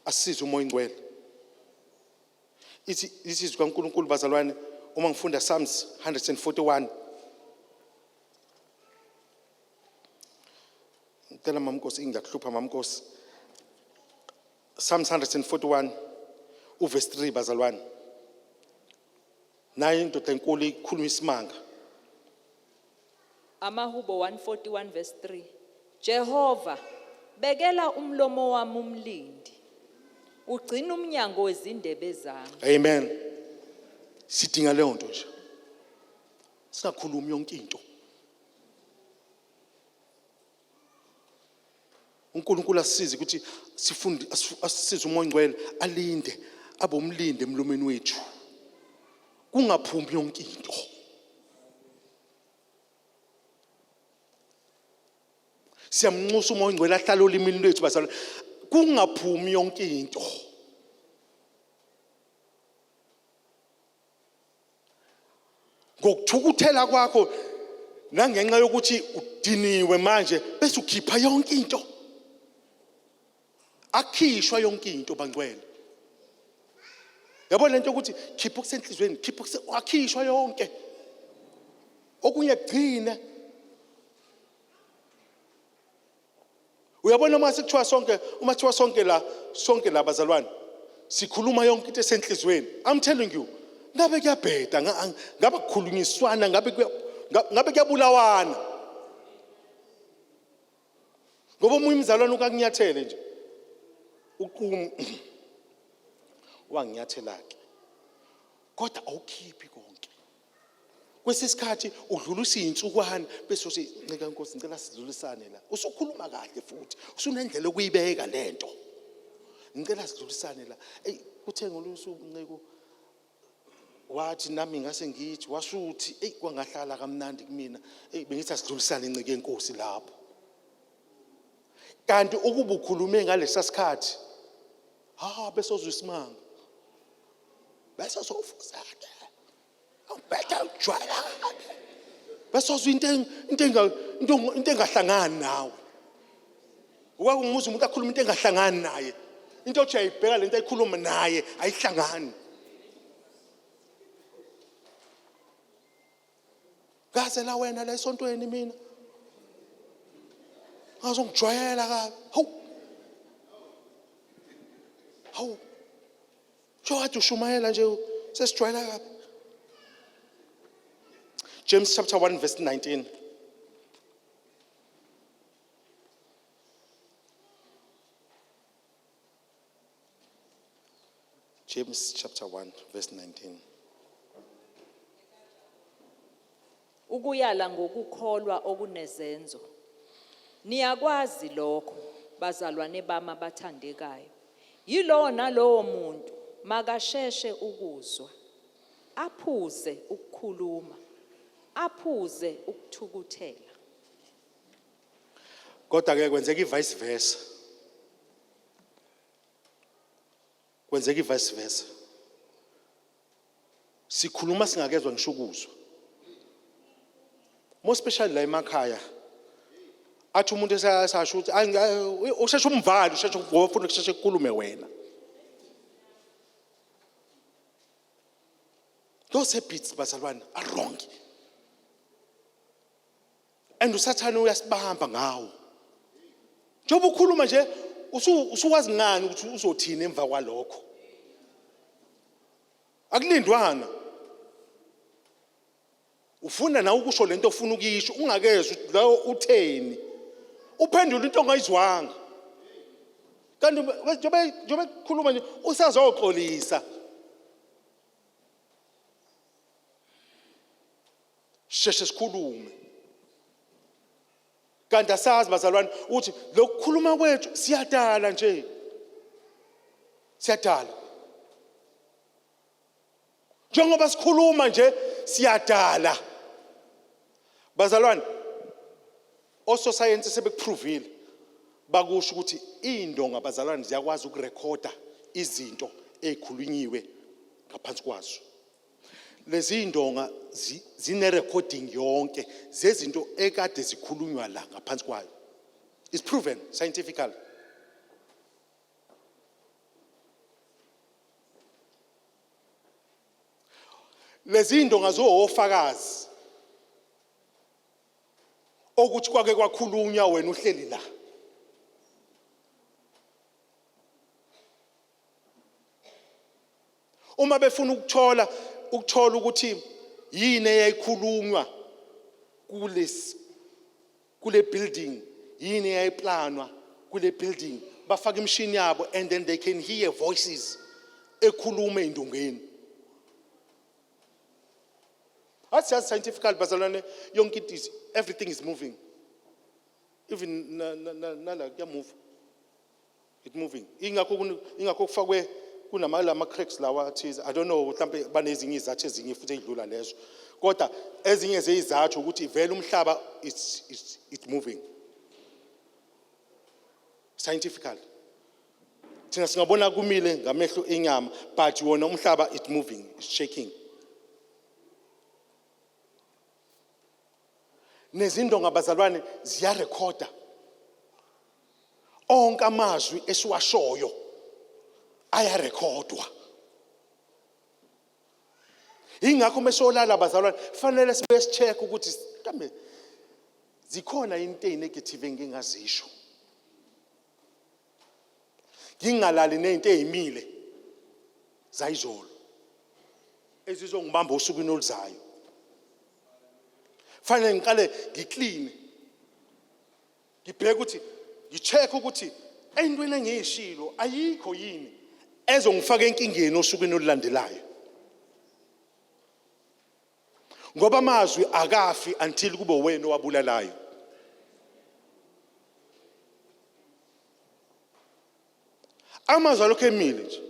asisize uMoya Ingcwele. Ithi isizwi kaNkulunkulu, bazalwane, uma ngifunda Psalms 141. Ngicela, mamnkosi, ingakuhlupha, mamnkosi. Psalms 141 uverse 3, bazalwane. Nayo indoda enkulu ikhuluma isimanga. Amahubo 141 verse 3. Jehova, bekela umlomo wami umlindi. Ugcina umnyango wezindebe zami. Amen. Sidinga leyo nto nje, singakhulumi yonke into. UNkulunkulu asisize ukuthi sifunde, asisize uMoya Ongcwele alinde, abe umlinde emlomeni wethu, kungaphumi yonke into. Siyamnxusa uMoya Ongcwele ahlale olimini lwethu, bazalwane, kungaphumi yonke into. Ngokuthukuthela kwakho nangenxa yokuthi udiniwe manje, bese ukhipha yonke into. Akhishwa yonke into, bangcwele. Yabo lento ukuthi khipha okusenhlizweni, khipha akhishwa yonke, okunye kugcine. Uyabona, uma sekuthiwa sonke, uma kuthiwa sonke la, sonke la, bazalwane, sikhuluma yonke into esenhlizweni, I'm telling you, ngabe kuyabheda, ngabe kukhulunyiswana, ngabe kuyabulawana, ngoba omunye umzalwane ukakunyathele nje, uqum wanginyathela-ke, kodwa awukhiphi konke. Kwesinye isikhathi udlulisa iy'nsukwana, bese uthi, "Nceka Nkosi, ngicela sidlulisane la." Usukhuluma kahle futhi usunendlela yokuyibeka le nto. "Ngicela sidlulisane la. Eyi, kuthe ngolunye usuku, Nceku, wathi nami ngase ngithi wasuthi, eyi, kwangahlala kamnandi kumina. Eyi, bengithi asidlulisane, Nceke yenkosi, lapho." Kanti ukuba ukhulume ngalesa sikhathi, ha, bese uzwa isimanga, bese uzofuza-ke, awubheda, ujwayela, bese uzwa into engahlangani nawe. Ukwake umuza umuntu akhuluma into engahlangani naye, into othi uyayibheka lento ayikhuluma naye ayihlangani. Ngaze la wena la esontweni, mina ngazongijwayela kabi. Hawu, hawu, kade ushumayela nje, sesijwayela kabi. James chapter 1 verse 19. James chapter 1 verse 19. Ukuyala ngokukholwa okunezenzo. Niyakwazi lokho, bazalwane bami abathandekayo. Yilowo nalowo muntu makasheshe ukuzwa, aphuze ukukhuluma, aphuze ukuthukuthela. Kodwa ke kwenzeka i-vice versa, kwenzeka i-vice versa. Sikhuluma singakezwa ngisho ukuzwa, more especially la emakhaya. Athi umuntu esasho ukuthi usheshe umvalo, usheshe ngoba ufuna kusheshe kukhulume wena. Those habits, bazalwane, are wrong, and uSathane uyasibamba ngawo. Njengoba ukhuluma nje usuwazi ngani ukuthi uzothini emva kwalokho. Akulindwana. Ufuna nawe ukusho lento ofuna ukuyisho ungakezwa ukuthi lawo utheni. Uphendula into ongayizwanga. Kanti njengoba ekhuluma nje usazoxolisa. Sheshe sikhulume. Kanti asazi bazalwane ukuthi lokukhuluma kwethu siyadala nje. Siyadala. Njengoba sikhuluma nje siyadala. Bazalwane, ososayensi sebekuprovile bakusho ukuthi iy'ndonga bazalwane ziyakwazi ukurekhoda izinto ey'khulunyiwe ngaphansi kwazo. Lezi ndonga zine-recording yonke zezinto ekade zikhulunywa la ngaphansi kwayo. It's proven scientifically. Lezi ndonga ziwofakazi okuthi kwake kwakhulunywa wena uhleli la. Uma befuna ukuthola ukuthola ukuthi yini eyayikhulunywa kulesi kule building, yini eyayiplanwa kule building, bafaka imishini yabo and then they can hear voices ekhuluma ey'ndongeni. Athi siyazi scientifically bazalwane, yonke into is, everything is moving, even nala kuyamove, it moving. Ingakho ingakho kufakwe kunama lama cracks lawa athize. I don't know, mhlambe banezinye izathu ezinye futhi ezidlula lezo, kodwa ezinye zeyizathu ukuthi vele umhlaba it's moving scientifically. Thina singabona kumile ngamehlo enyama, but wona umhlaba it moving, it's shaking. Nezindonga bazalwane ziyarekhoda onke amazwi esiwashoyo, ayarekhodwa. Ingakho mesolala bazalwane fanele sibe sicheck ukuthi kambe zikhona into ezinegative engingazisho, ngingalali nezinto ezimile zayizolo ezizongibamba osukwini oluzayo. Fanele ngiqale ngiclean, ngibheke ukuthi ngicheck ukuthi entweni engiyishilo ayikho yini ezongifaka enkingeni osukwini olulandelayo, ngoba amazwi akafi until kube wena owabulalayo. Amazwi alokhu emile nje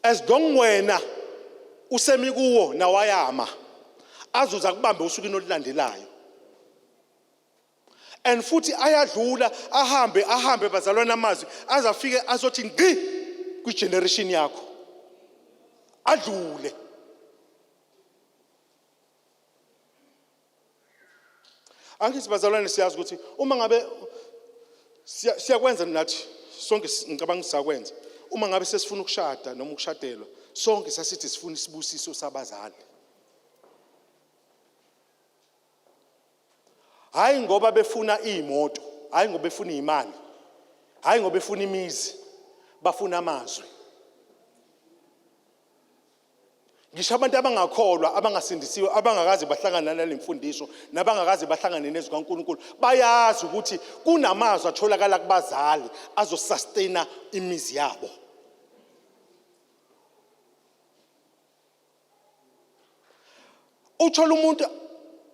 as long wena usemi kuwo nawayama, azuza kubambe osukwini olulandelayo. And futhi ayadlula, ahambe ahambe bazalwane, amazwi azafike azothi ngqi kwigeneration yakho, adlule. Angithi bazalwane siyazi ukuthi uma ngabe siyakwenza nathi sonke, ngicabanga sisakwenza, uma ngabe sesifuna ukushada noma ukushadelwa, sonke sasithi sifuna isibusiso sabazali. Hayi ngoba befuna iy'moto, hayi ngoba befuna iy'mali, hayi ngoba befuna imizi, bafuna amazwi. Ngisho abantu abangakholwa, abangasindisiwe, abangakaze bahlangana nale mfundiso nabangakaze bahlangane nezwi kaNkulunkulu, bayazi ukuthi kunamazwi atholakala kubazali azosustaina imizi yabo. Uthola umuntu,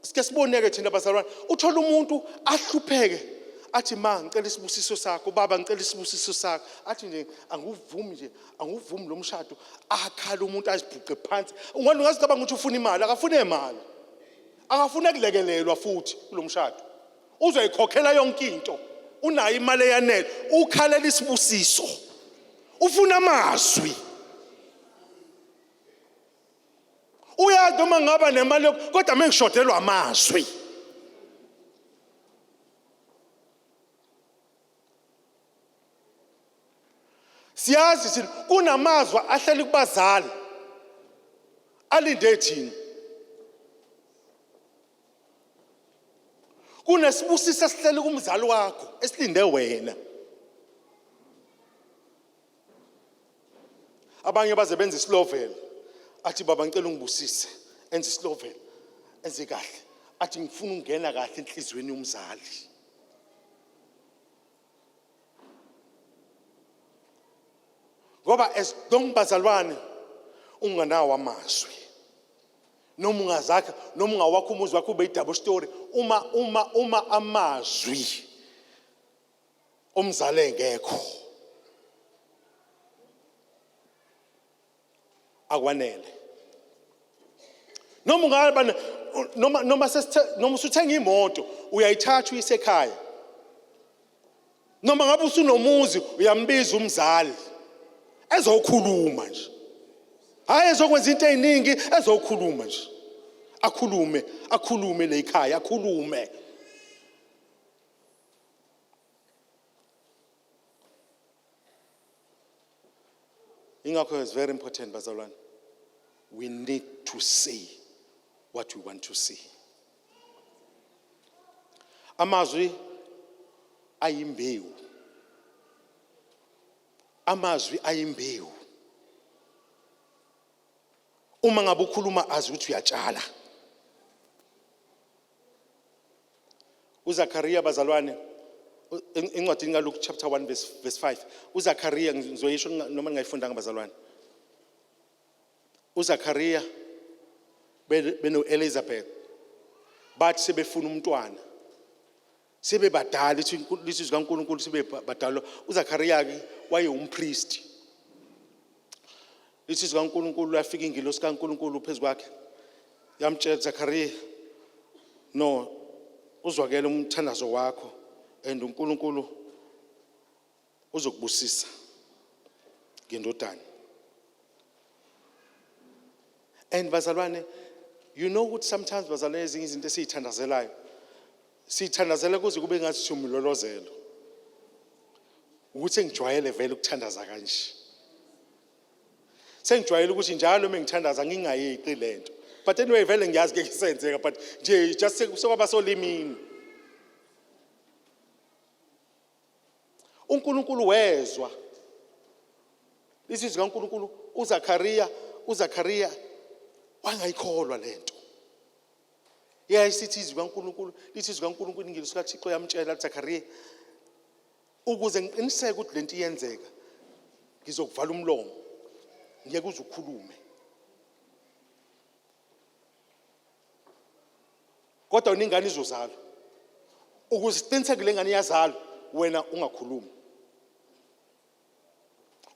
sike siboneke thina bazalwane, uthola umuntu ahlupheke athi, ma ngicela isibusiso sakho, baba ngicela isibusiso sakho, athi nje anguvumi nje, anguvumi lo mshado. Akhala umuntu, azibhuqe phansi. Ungani ungazicabanga ukuthi ufuna imali? Akafune imali, akafune kulekelelwa futhi kulo mshado, uzoyikhokhela yonke into, unayo imali eyanele. Ukhalela isibusiso, ufuna amazwi. Uyazi noma ngaba nemali, kodwa mengishodelwa amazwi. Siyazi thina kunamazwi ahleli kubazali alinde thina. Kunesibusiso esihleli kumzali wakho esilinde wena. Abanye baze benza isilovela. Athi baba ngicela ungibusise. Enze isilovela. Enze kahle. Athi ngifuna ukungena kahle enhlizweni yomzali. Ngoba as long bazalwane unganawo amazwi noma ungazakha noma ungawakha umuzi wakho ube i-double story uma uma uma amazwi omzali engekho akwanele noma ungaba noma noma sesithe noma usuthenga imoto uyayithatha uyise ekhaya noma ngabe usunomuzi uyambiza umzali ezokhuluma nje hayi ezokwenza into eziningi ezokhuluma nje akhulume akhulume le ekhaya akhulume Ingakho is very important bazalwane. We need to say what we want to see. Amazwi ayimbewu. Amazwi ayimbewu. Uma ngabe ukhuluma azi ukuthi uyatshala. uZakaria bazalwane encwadini kaLuke chapter 1 verse, verse 5 uZakaria ngizoyisho noma ngingayifundanga bazalwane uZakaria beno Elizabeth bathi sebefuna umntwana sebebadala lithi izwi kaNkulunkulu sebebadala uZakaria ke wayewumpriest lithi izwi kaNkulunkulu lafika ingilosi kaNkulunkulu phezu kwakhe yamtshela Zakaria no uzwakele umthandazo wakho and uNkulunkulu uzokubusisa ngendodana and bazalwane you know ukuthi sometimes bazalwane ezinye izinto esiyithandazelayo siyithandazela kuze kube ngathi siwumlolozelo ukuthi ngijwayele vele ukuthandaza kanje sengijwayele ukuthi njalo uma ngithandaza ngingayeqi lento but anyway vele ngiyazi ke isenzeka but nje just sekwaba solimini uNkulunkulu wezwa izwi kaNkulunkulu uZakaria uZakaria wangayikholwa lento yayisithi izwi kaNkulunkulu lithi izwi kaNkulunkulu ingelosi kaThixo yamtshela Zakaria ukuze ngiqiniseke ukuthi lento iyenzeka ngizokuvala umlomo ngeke uze ukhulume kodwa wena ingane izozalwa ukuze siqiniseke le ngane iyazalwa wena ungakhulumi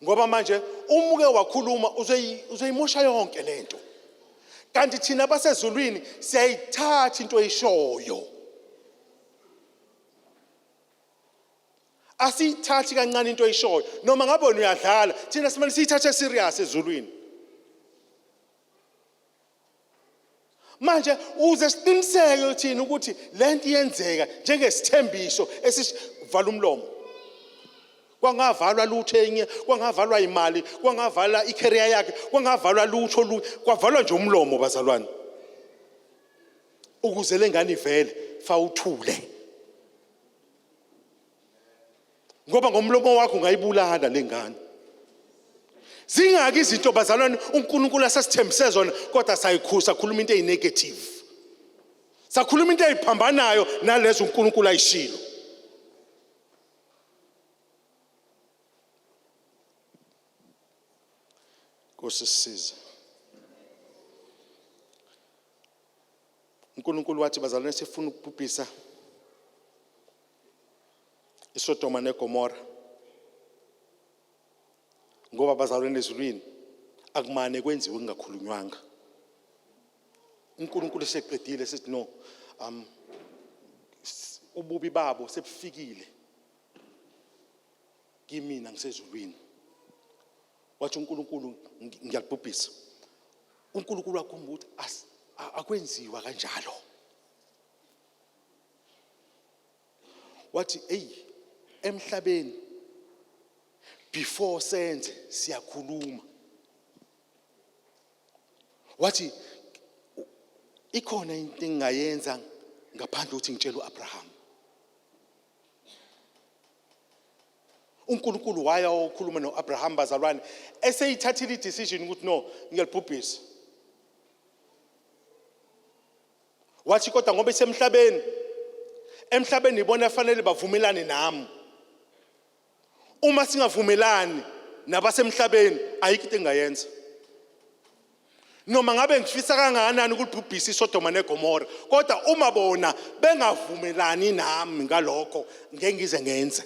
ngoba manje uma uke wakhuluma uzoyimosha yonke lento kanti thina abasezulwini siyayithatha into oyishoyo asiyithathi kancane into oyishoyo noma ngabe wena uyadlala thina simele siyithathe serious ezulwini manje uze siqiniseke thina ukuthi lento iyenzeka njengesithembiso esivala umlomo kwangavalwa lutho enye kwangavalwa imali kwangavalwa icareer yakhe kwangavalwa lutho kwavalwa nje umlomo bazalwane ukuze lengane ivele fawuthule ngoba ngomlomo wakho ungayibulala lengane zingaki izinto bazalwane uNkulunkulu asasithembise zona kodwa sayikhusa khuluma into eyinegative sakhuluma into eyiphambanayo nalezo uNkulunkulu ayishilo Nkosi sisize uNkulunkulu wathi bazalwane sifuna ukubhubhisa iSodoma neGomora ngoba bazalwane ezulwini akumane kwenziwe kungakhulunywanga uNkulunkulu eseqedile sithi no um ububi babo sebufikile kimina ngisezulwini wathi uNkulunkulu ngiyalibhubhisa uNkulunkulu wakhomba ukuthi akwenziwa kanjalo wathi eyi emhlabeni before senze siyakhuluma wathi ikhona into engingayenza ngaphandle ukuthi ngitshele uAbraham. uNkulunkulu waya okhuluma noAbraham bazalwane eseyithathile idecision ukuthi no ngiyalibhubhisa. Wathi kodwa ngoba isemhlabeni, emhlabeni ibona fanele bavumelane nami. Uma singavumelani nabasemhlabeni ayikho into engayenza. Noma ngabe ngifisa kangakanani ukulibhubhisa iSodoma neGomora, kodwa uma bona bengavumelani nami ngalokho ngeke ngize ngenze.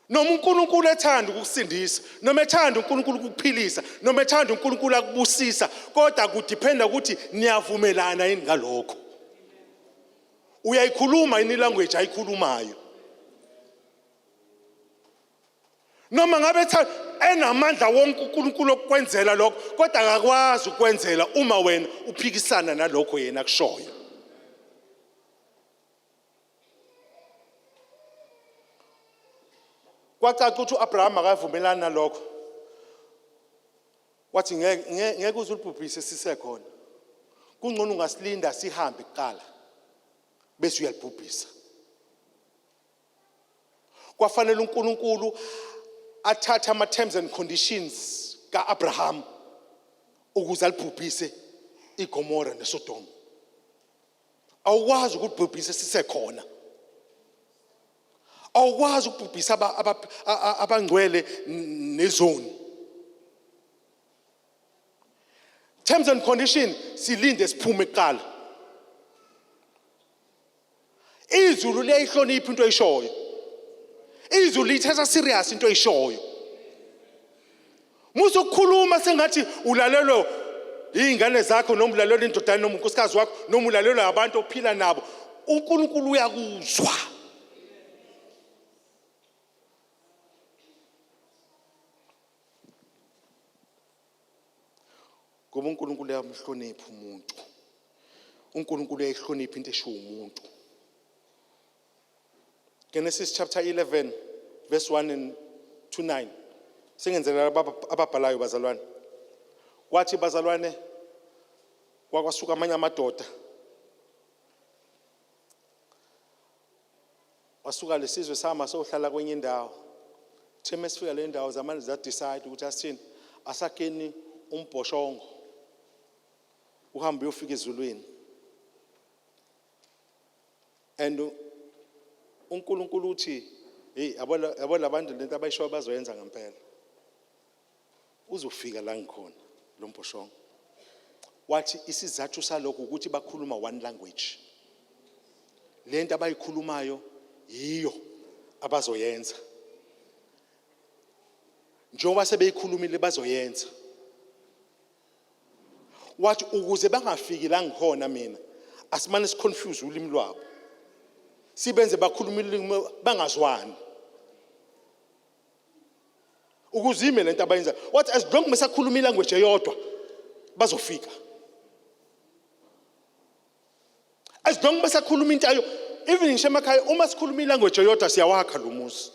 Noma uNkulunkulu ethanda ukukusindisa, noma ethanda uNkulunkulu ukukuphilisa, noma ethanda uNkulunkulu akubusisa, kodwa kudiphenda ukuthi niyavumelana yini ngalokho. Uyayikhuluma yini language ayikhulumayo? Noma ngabe enamandla wonke uNkulunkulu okukwenzela lokho, kodwa akakwazi ukwenzela uma wena uphikisana nalokho yena akushoyo. Kwacaca ukuthi uAbraham akavumelani nalokho. Wathi ngeke ngeke uze ulibhubhise sisekhona. Kungcono ungasilinda sihambe kuqala bese uyalibhubhisa. Kwafanele uNkulunkulu athathe ama terms and conditions kaAbraham ukuze alibhubhise iGomora neSodoma. Awukwazi ukubhubhisa sisekhona. Awukwazi ukubhubhisa abangcwele nezoni. Terms and condition silinde siphume kuqala. Izulu liyayihlonipha into oyishoyo. Izulu liyithatha serious into oyishoyo. Musa ukukhuluma sengathi ulalelwe izingane zakho noma ulalelwe indodana noma unkosikazi wakho noma ulalelwe abantu ophila nabo. uNkulunkulu uyakuzwa. Ngoba uNkulunkulu uyamhlonipha umuntu. uNkulunkulu uyayihlonipha into eshiwo umuntu. Genesis chapter 11 verse 1 and to 9. Singenzela ababhalayo bazalwane. Kwathi bazalwane kwakwasuka amanye amadoda. Wasuka lesizwe sama sohlala kwenye indawo. Theme esifika le ndawo zamanje za decide ukuthi asithini asakeni umbhoshongo. Uhambe uyofika ezulwini. And uNkulunkulu uthi hey yabo yabo labantu lento abayishoyo bazoyenza ngempela. Uzofika la ngikhona lo mbhoshongo. Wathi isizathu salokho ukuthi bakhuluma one language. Lento abayikhulumayo yiyo abazoyenza. Njengoba sebeyikhulumile bazoyenza. Wathi ukuze bangafiki la ngikhona mina asimane siconfuse ulimi lwabo. Sibenze bakhuluma ulimi bangazwani. Ukuze ime lento abayenza. Wathi as long besakhuluma ilanguage eyodwa bazofika. As long besakhuluma into ayo even ngisho emakhaya uma sikhuluma ilanguage eyodwa siyawakha lo muzi.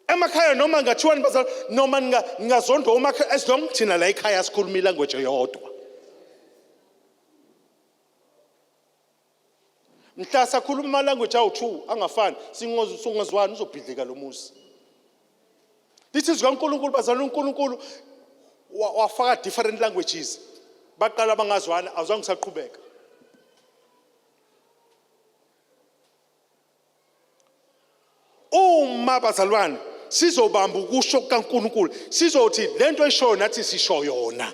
Emakhaya noma ngathiwa nibazala noma ningazondwa uma as long thina la ekhaya sikhuluma ilanguage eyodwa. Mhla sakhuluma ama language awu-2 angafani singazwani uzobhidlika lo muzi. Lithi izwi kaNkulunkulu bazalwane uNkulunkulu wafaka different languages. Baqala bangazwani awuzange usaqhubeka. Uma bazalwane sizobamba ukusho kukaNkulunkulu sizothi lento eshoyo nathi sisho yona.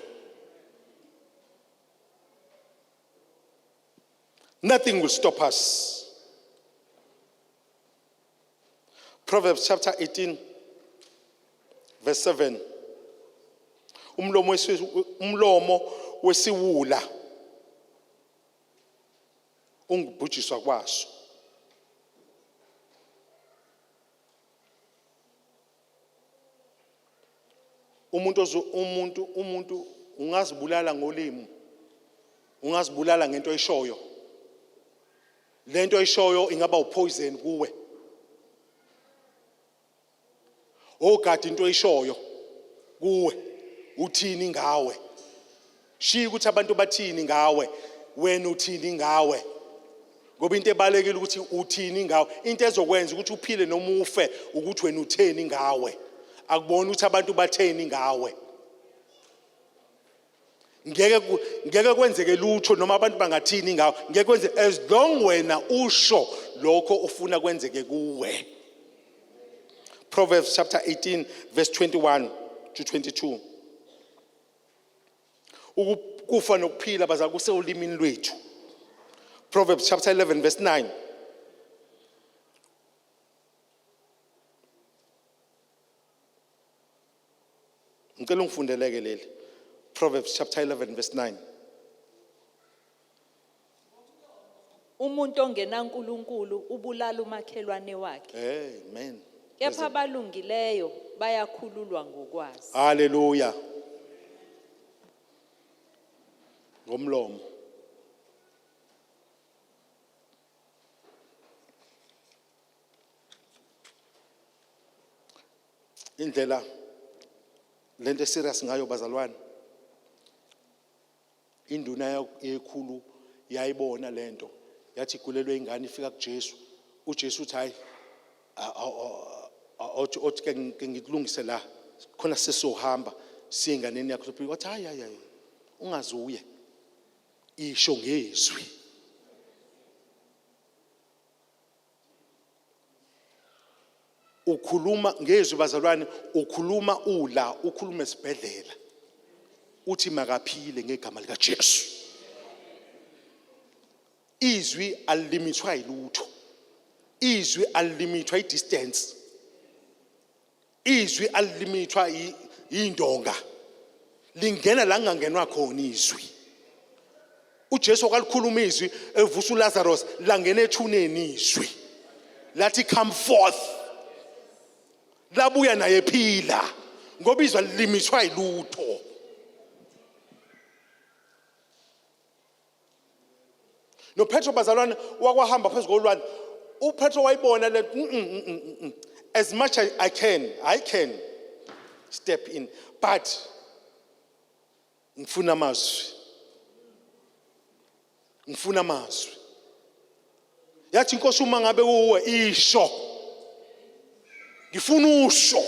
Nothing will stop us. Proverbs chapter 18 verse 7. Umlomo umlomo wesiwula ungubhujiswa kwaso. Umuntu ozo umuntu umuntu ungazibulala ngolimi. Ungazibulala ngento oyishoyo. Lento oyishoyo ingaba upoison kuwe. Ogada into oyishoyo kuwe uthini ngawe? Shiya ukuthi abantu bathini ngawe, wena uthini ngawe? Ngoba into ebalekile ukuthi uthini ngawe, into ezokwenza ukuthi uphile noma ufe ukuthi wena utheni ngawe. Akubona ukuthi abantu batheni ngawe. Ngeke kwenzeke lutho noma abantu bangathini ngawe. Ngeke kwenze as long wena usho lokho ofuna kwenzeke kuwe. Proverbs chapter 18 verse 21 to 22. Ukufa nokuphila baza kuseolimini lwethu. Proverbs chapter 11 verse 9. Ngicela ungifundeleke leli. Proverbs chapter 11 verse 9. Umuntu ongenaNkulunkulu ubulala umakhelwane wakhe. Amen. Kepha abalungileyo bayakhululwa ngokwazi. Hallelujah. Ngomlomo. Indlela lento serious ngayo bazalwane. Induna yekhulu yayibona lento yathi igulelwe ingane ifika kuJesu. uJesu uthi hayi othi ke ngikulungise la khona sesohamba siye enganeni yakho. Wathi hayi hayi hayi ungazuye isho ngezwi. Ukhuluma ngezwi bazalwane, ukhuluma ula, ukhuluma esibhedlela. Uthi makaphile ngegama lika Jesu. Izwi alilimithwa yilutho. Izwi alilimithwa idistance. Izwi alilimithwa indonga. Lingena la kungangenwa khona izwi. uJesu wakalikhuluma izwi evusa uLazarus langena ethuneni izwi. Lathi come forth. Labuya naye ephila ngoba izwi alilimithwa yilutho. NoPetro bazalwane wakwahamba phezu kolwandle. uPetro wayibona le as much as I can step in, but ngifuna amazwi. Ngifuna amazwi. Yathi inkosi uma ngabe uwe isho. Ngifuna usho.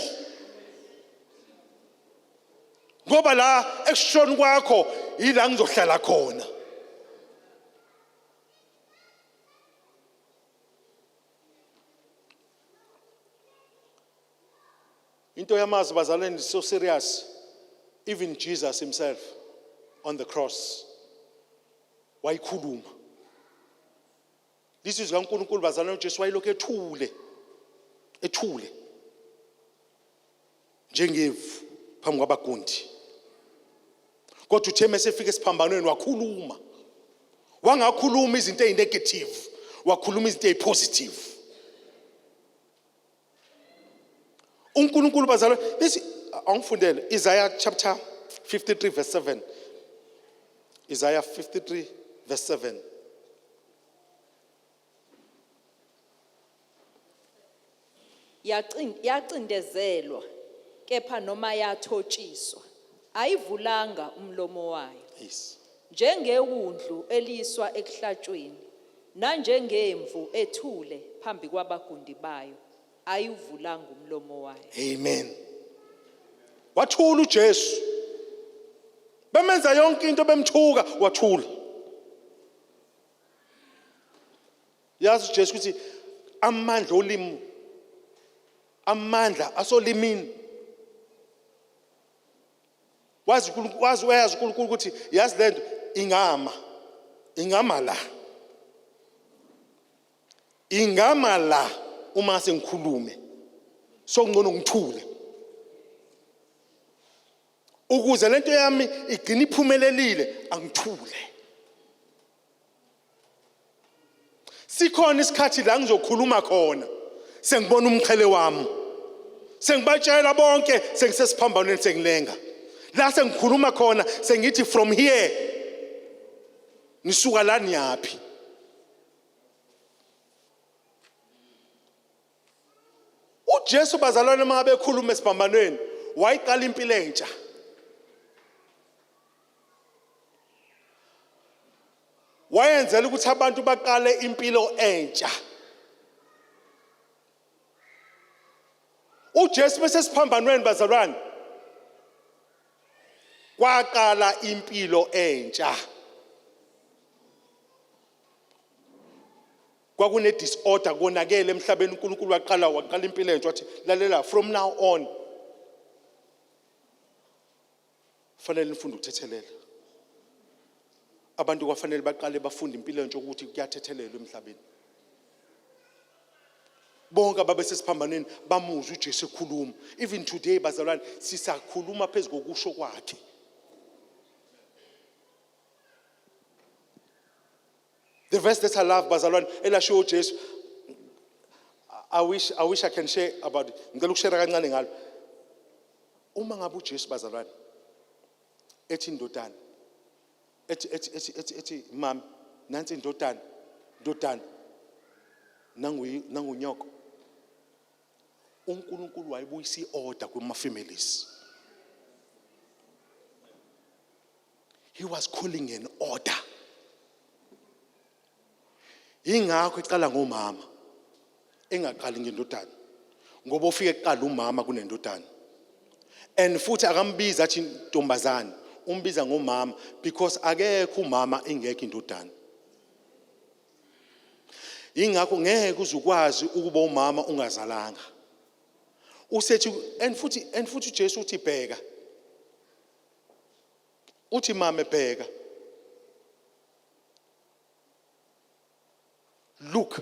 Ngoba la ekushoni kwakho yila ngizohlala khona. Into yamazwi bazalwane is so serious. Even Jesus himself on the cross wayikhuluma. Lizwi likaNkulunkulu bazalwane uJesu wayelokhu ethule. Ethule. Njengevu phambi kwabagundi. Kodwa uthe mesefika esiphambanweni wakhuluma. Wangakhuluma izinto ezinegative, wakhuluma izinto ezipositive. uNkulunkulu bazalwane bese angifundele Isaiah chapter 53 verse 7. Isaiah 53 verse 7. Yacindezelwa kepha noma yathotshiswa ayivulanga umlomo wayo. Yes. Njengewundlu eliswa ekuhlatshweni nanjengemvu ethule phambi kwabagundi bayo ayivulanga umlomo wayo. Amen. Wathula uJesu. Bemenza yonke into bemthuka wathula. Yazi uJesu ukuthi amandla olimi, amandla asolimini. Wazi uNkulunkulu, wazi uyazi uNkulunkulu ukuthi yazi lento ingama. Ingama la. Ingama la uma sengikhulume. Sokungcono ngithule. Ukuze lento yami igcine iphumelelile angithule. Sikhona isikhathi la ngizokhuluma khona sengibona umqhele wami sengibatshela bonke sengisesiphambanweni sengilenga la sengikhuluma khona sengithi from here nisuka la niyaphi. uJesu bazalwane uma bekhuluma esiphambanweni wayiqala impilo entsha. Wayenzela ukuthi abantu baqale impilo entsha. UJesu bese siphambanweni bazalwane. Kwaqala impilo entsha. Kwakune disorder konakele emhlabeni uNkulunkulu waqala waqala impilo entsha wathi lalela from now on fanele nifunde ukuthethelela. Abantu kwafanele baqale bafunde impilo entsha ukuthi kuyathethelelwa emhlabeni. Bonke ababesesiphambanweni bamuzwa uJesu ekhuluma. Even today bazalwane sisakhuluma phezu kokusho kwakhe. The verse that I love bazalwane elashiwo uJesu I wish I can share about it. Ngicela ukushare kancane ngalo. Uma ngabe uJesu bazalwane ethi indodana ethi ethi ethi ethi ethi mami nansi indodana ndodana nangu nangunyoko uNkulunkulu wayibuyisa iorder kuma families. He was calling an order. Ingakho eqala ngomama engaqali ngendodana ngoba ufike kuqala umama kunendodana. And futhi akambiza athi ntombazane, umbiza ngomama because akekho umama engekho indodana. Ingakho ngeke uzukwazi ukuba umama ungazalanga. Usethi and futhi uJesu uthi bheka. Uthi mame bheka. Look.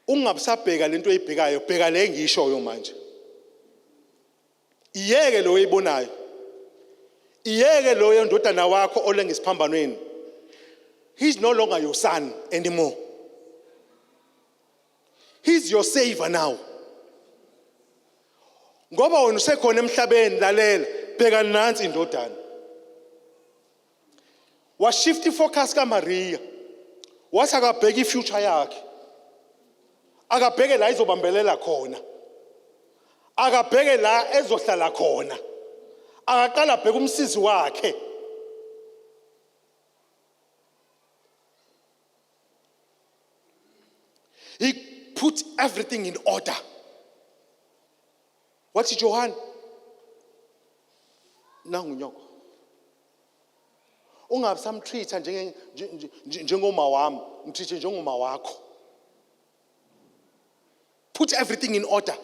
Ungabusabheka lento oyibhekayo, bheka le ngishoyo manje. Iyeke lo oyibonayo. Iyeke lo yondodana wakho olenga isiphambanweni. He's no longer your son anymore. He's your savior now. Ngoba wena usekhona emhlabeni lalela, bheka nansi indodana. Washift ifocus kaMaria. Wathi akabheke ifuture yakhe. Akabheke la izobambelela khona. Akabheke la ezohlala khona. Akaqala abheke umsizi wakhe. He put everything in order. Wathi Johan nangunyoko. Ungabe samtreat njenge njengoma wami, mtreat njengoma wakho. Put everything in order.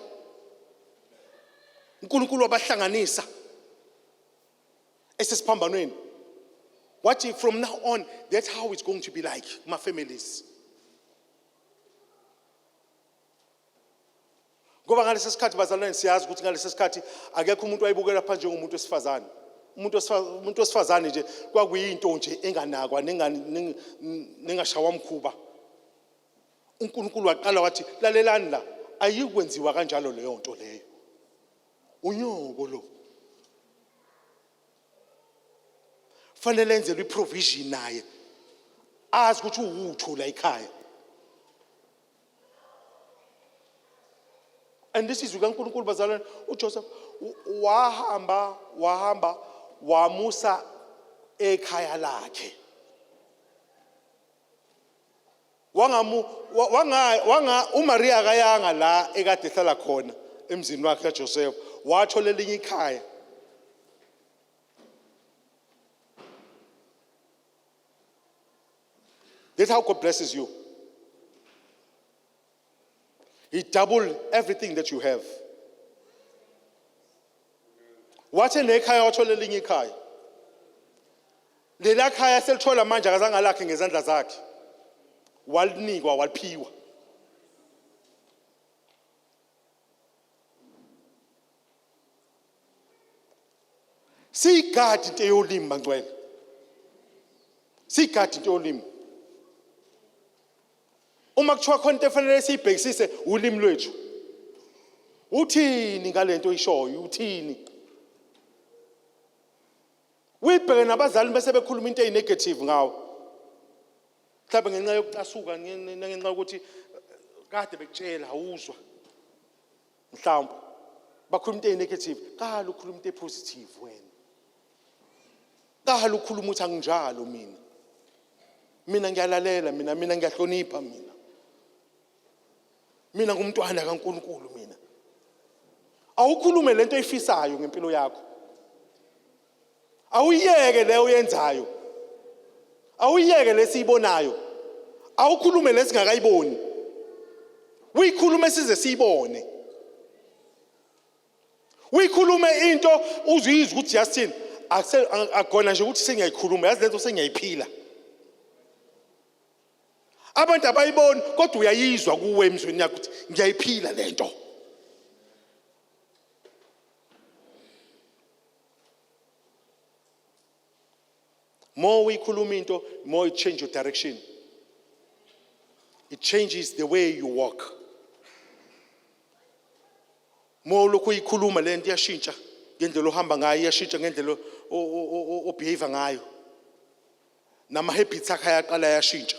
uNkulunkulu wabahlanganisa esesiphambanweni. Wathi from now on that's how it's going to be like my families. Ngoba ngalesi sikhathi bazalwane siyazi ukuthi ngalesi sikhathi akekho umuntu wayibukela phansi njengomuntu wesifazane. Umuntu wesifazane nje kwakuyinto nje enganakwa nengashawa mkhuba. uNkulunkulu waqala wathi lalelani la ayikwenziwa kanjalo leyo nto leyo. Unyoko lo. Fanele enzelwe iprovision naye. Azi ukuthi uwutho la ekhaya. And this is ukaNkulunkulu bazalwane uJoseph wahamba wahamba wamusa ekhaya lakhe. Wangamu wanga wanga uMaria akayanga la ekade ehlala khona emzini wakhe kaJoseph wathola elinye ikhaya. That's how God blesses you. He double everything that you have. Wathi nekhaya wathola elinye ikhaya. Lela khaya selithola manje akazange alakhe ngezandla zakhe. Walinikwa waliphiwa. Siyigadi into eyolimi bangcwele. Siyigadi into yolimi. Uma kuthiwa khona into efanele siyibhekisise ulimi lwethu. Uthini ngalento oyishoyo? Uthini? Uyibheke nabazali bese bekhuluma into eyinegative ngawo. Mhlawumbe ngenxa yokucasuka nangenxa yokuthi kade bekutshela awuzwa. Mhlawumbe bakhuluma into eyinegative, qala ukhuluma into epositive wena. Qala ukhuluma uthi anginjalo mina. Mina ngiyalalela mina, mina ngiyahlonipha mina. Mina ngumntwana kaNkulunkulu mina. Awukhulume lento oyifisayo ngempilo yakho. Awuyeke leyo oyenzayo. Awuyeke lesiyibonayo. Awukhulume lesingakayiboni. Uyikhulume size siyibone. Uyikhulume into uzuyizwa ukuthi yasithini. Akuse akona nje ukuthi sengiyayikhuluma, yazi lento sengiyayiphila. Abantu abayiboni kodwa uyayizwa kuwe emzweni yakho ukuthi ngiyayiphila lento. More uyikhuluma into, more it change your direction. It changes the way you walk. More lokhu uyikhuluma le nto iyashintsha ngendlela ohamba ngayo, iyashintsha ngendlela obehave ngayo. Nama habits akhe ayaqala ayashintsha.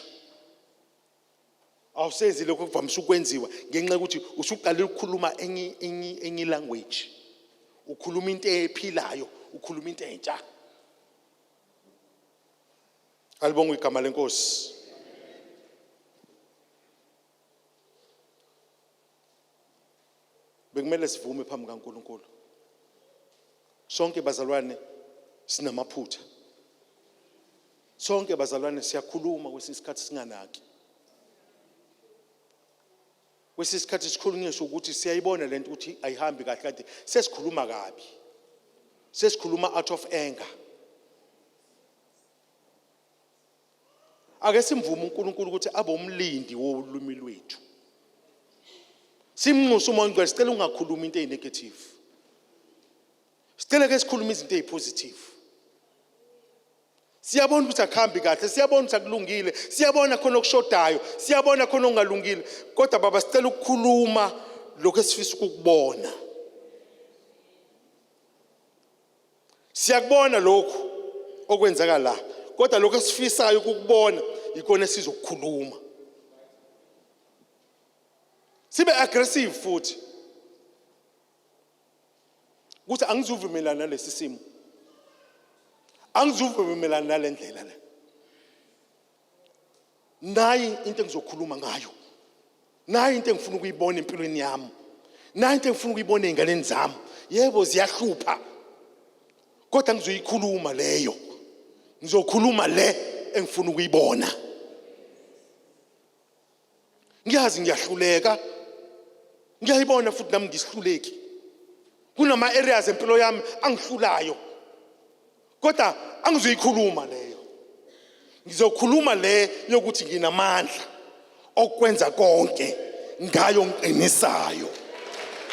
Awusenzi lokho okuvamise ukwenziwa ngenxa yokuthi usuqalile ukukhuluma enye enye enye language. Ukhuluma into ephilayo, ukhuluma into entsha. Alibongwe igama lenkosi. Bekumele sivume phambi kaNkulunkulu. Sonke bazalwane sinamaphutha. Sonke bazalwane siyakhuluma kwesinye isikhathi singanaki. Kwesinye isikhathi sikhulunyiswa ukuthi siyayibona lento ukuthi ayihambi kahle kade sesikhuluma kabi. Sesikhuluma out of anger. Ake simvume uNkulunkulu ukuthi abe umlindi wolwimi lwethu. Simnxuse uMoya oNgcwele sicela ungakhulumi into eyinegative. Sicela ke sikhulume izinto ezipositive. Siyabona ukuthi akuhambi kahle, siyabona ukuthi akulungile, siyabona khona okushodayo, siyabona khona okungalungile. Kodwa baba sicela ukukhuluma lokho esifisa ukukubona. Siyakubona lokhu okwenzeka la, kodwa lokho esifisayo ukukubona ikona esizokukhuluma. Sibe aggressive futhi. Ukuthi angizuvumelana nalesi simo. Angizuvumelana nalendlela le. Nayi into engizokhuluma ngayo. Nayi into engifuna ukuyibona empilweni yami. Nayi into engifuna ukuyibona ezinganeni zami. Yebo ziyahlupha. Kodwa ngizoyikhuluma leyo. Ngizokhuluma le engifuna ukuyibona. Ngiyazi ngiyahluleka. Ngiyayibona futhi nami ngisihluleki. Kunama areas empilo yami angihlulayo. Kodwa angizoyikhuluma leyo. Ngizokhuluma le yokuthi nginamandla okwenza konke ngayo ngiqinisayo.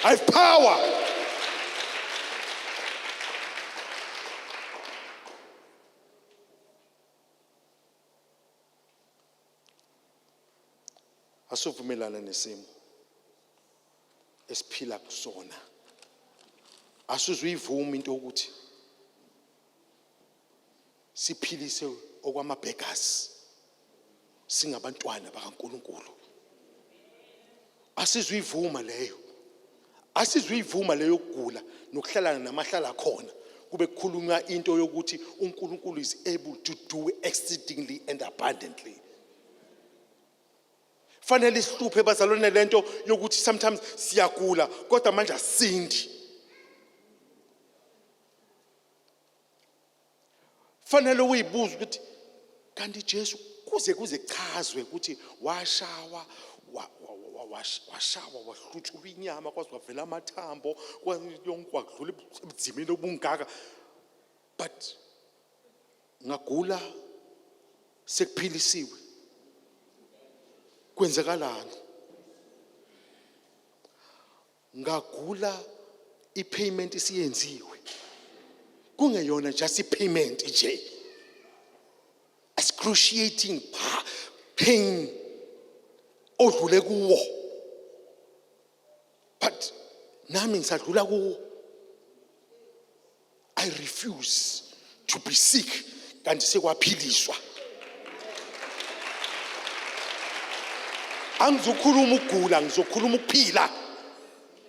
I have power. Asivumelane nesimo esiphila kusona. Asizuyivuma into yokuthi siphilise okwamabhegasi singabantwana bakaNkuluNkulu. Asizuyivuma leyo. Asizuyivuma leyo yokugula nokuhlalana namahlala khona kube kukhulunywa into yokuthi uNkulunkulu is able to do exceedingly and abundantly. Fanele isihluphe bazalwane lento yokuthi sometimes siyagula kodwa manje asindi. Fanele uyibuze ukuthi kanti Jesu kuze kuze kuchazwe ukuthi washawa washawa wahlutshulwa inyama kwaze kwavela amathambo yonke kwadlula ebunzimeni obungaka but ngagula sekuphilisiwe kwenzekalani ngagula i-payment isiyenziwe kungeyona just i-payment nje excruciating pain odlule kuwo but nami ngisadlula kuwo. I refuse to be sick kanti sekwaphiliswa. Angizukhuluma ukugula, ngizokhuluma ukuphila.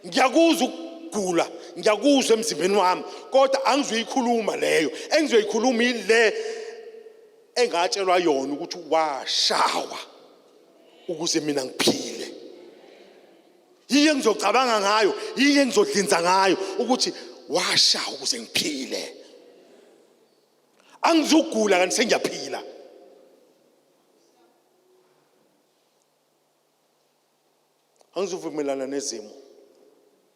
Ngiyakuzwa ukugula, ngiyakuzwa emzimbeni wami, kodwa angizuyikhuluma leyo. Engizoyikhuluma ile. Engatshelwa yona ukuthi washawa ukuze mina ngiphile. Yiyo engizocabanga ngayo, yiyo engizodlinza ngayo ukuthi washawa ukuze ngiphile. Angizugula kanti sengiyaphila. Angizuvumelana nezimo.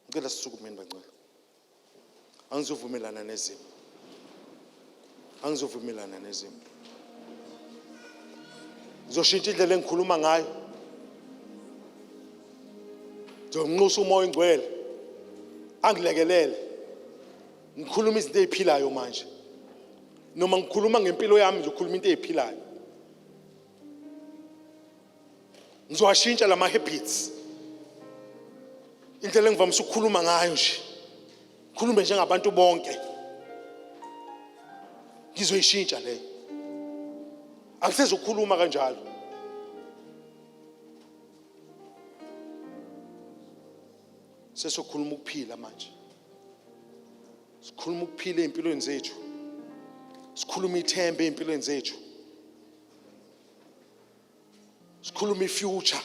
Ngicela sisukumeni bangcwele. Angizuvumelana nezimo. Angizuvumelana nezimo. Ngizoshintsha indlela engikhuluma ngayo. Ngizonxusa umoya ongcwele. Angilekelele. Ngikhuluma izinto eziphilayo manje. Noma ngikhuluma ngempilo yami ngizokhuluma into eziphilayo. Ngizowashintsha lama habits. Indlela engivamise ukukhuluma ngayo nje. Khulume njengabantu bonke. Ngizoyishintsha leyo. Angisezokhuluma kanjalo. Sesokhuluma ukuphila manje. Sikhuluma ukuphila ezimpilweni zethu. Sikhuluma ithemba ezimpilweni zethu. Sikhuluma ifuture.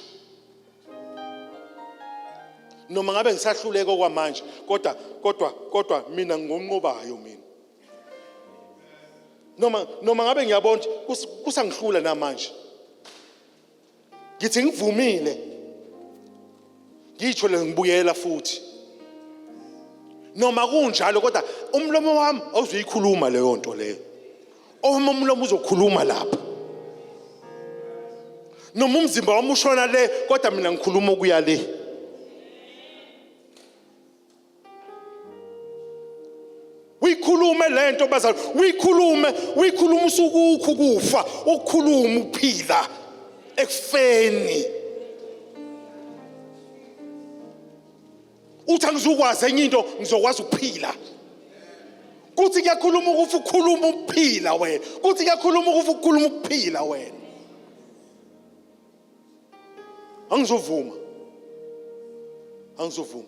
Noma ngabe ngisahluleka okwamanje kodwa kodwa kodwa mina ngonqobayo mina. Noma noma ngabe ngiyabona ukuthi kusangihlula namanje. Ngithi ngivumile. Ngitsho le ngibuyela futhi. Noma kunjalo kodwa umlomo wami awuzuyikhuluma leyo nto leyo. Owami umlomo uzokhuluma lapha. Noma umzimba wami ushona le kodwa mina ngikhuluma okuya le. Uyikhulume lento bazali, uyikhulume, uyikhuluma usukukho ukufa, ukukhuluma ukuphila ekufeni. Uthi angizukwazi enye into, ngizokwazi ukuphila. Kuthi kuyakhuluma ukufa ukhuluma ukuphila wena. Kuthi kuyakhuluma ukufa ukhuluma ukuphila wena. Angizovuma. Angizovuma.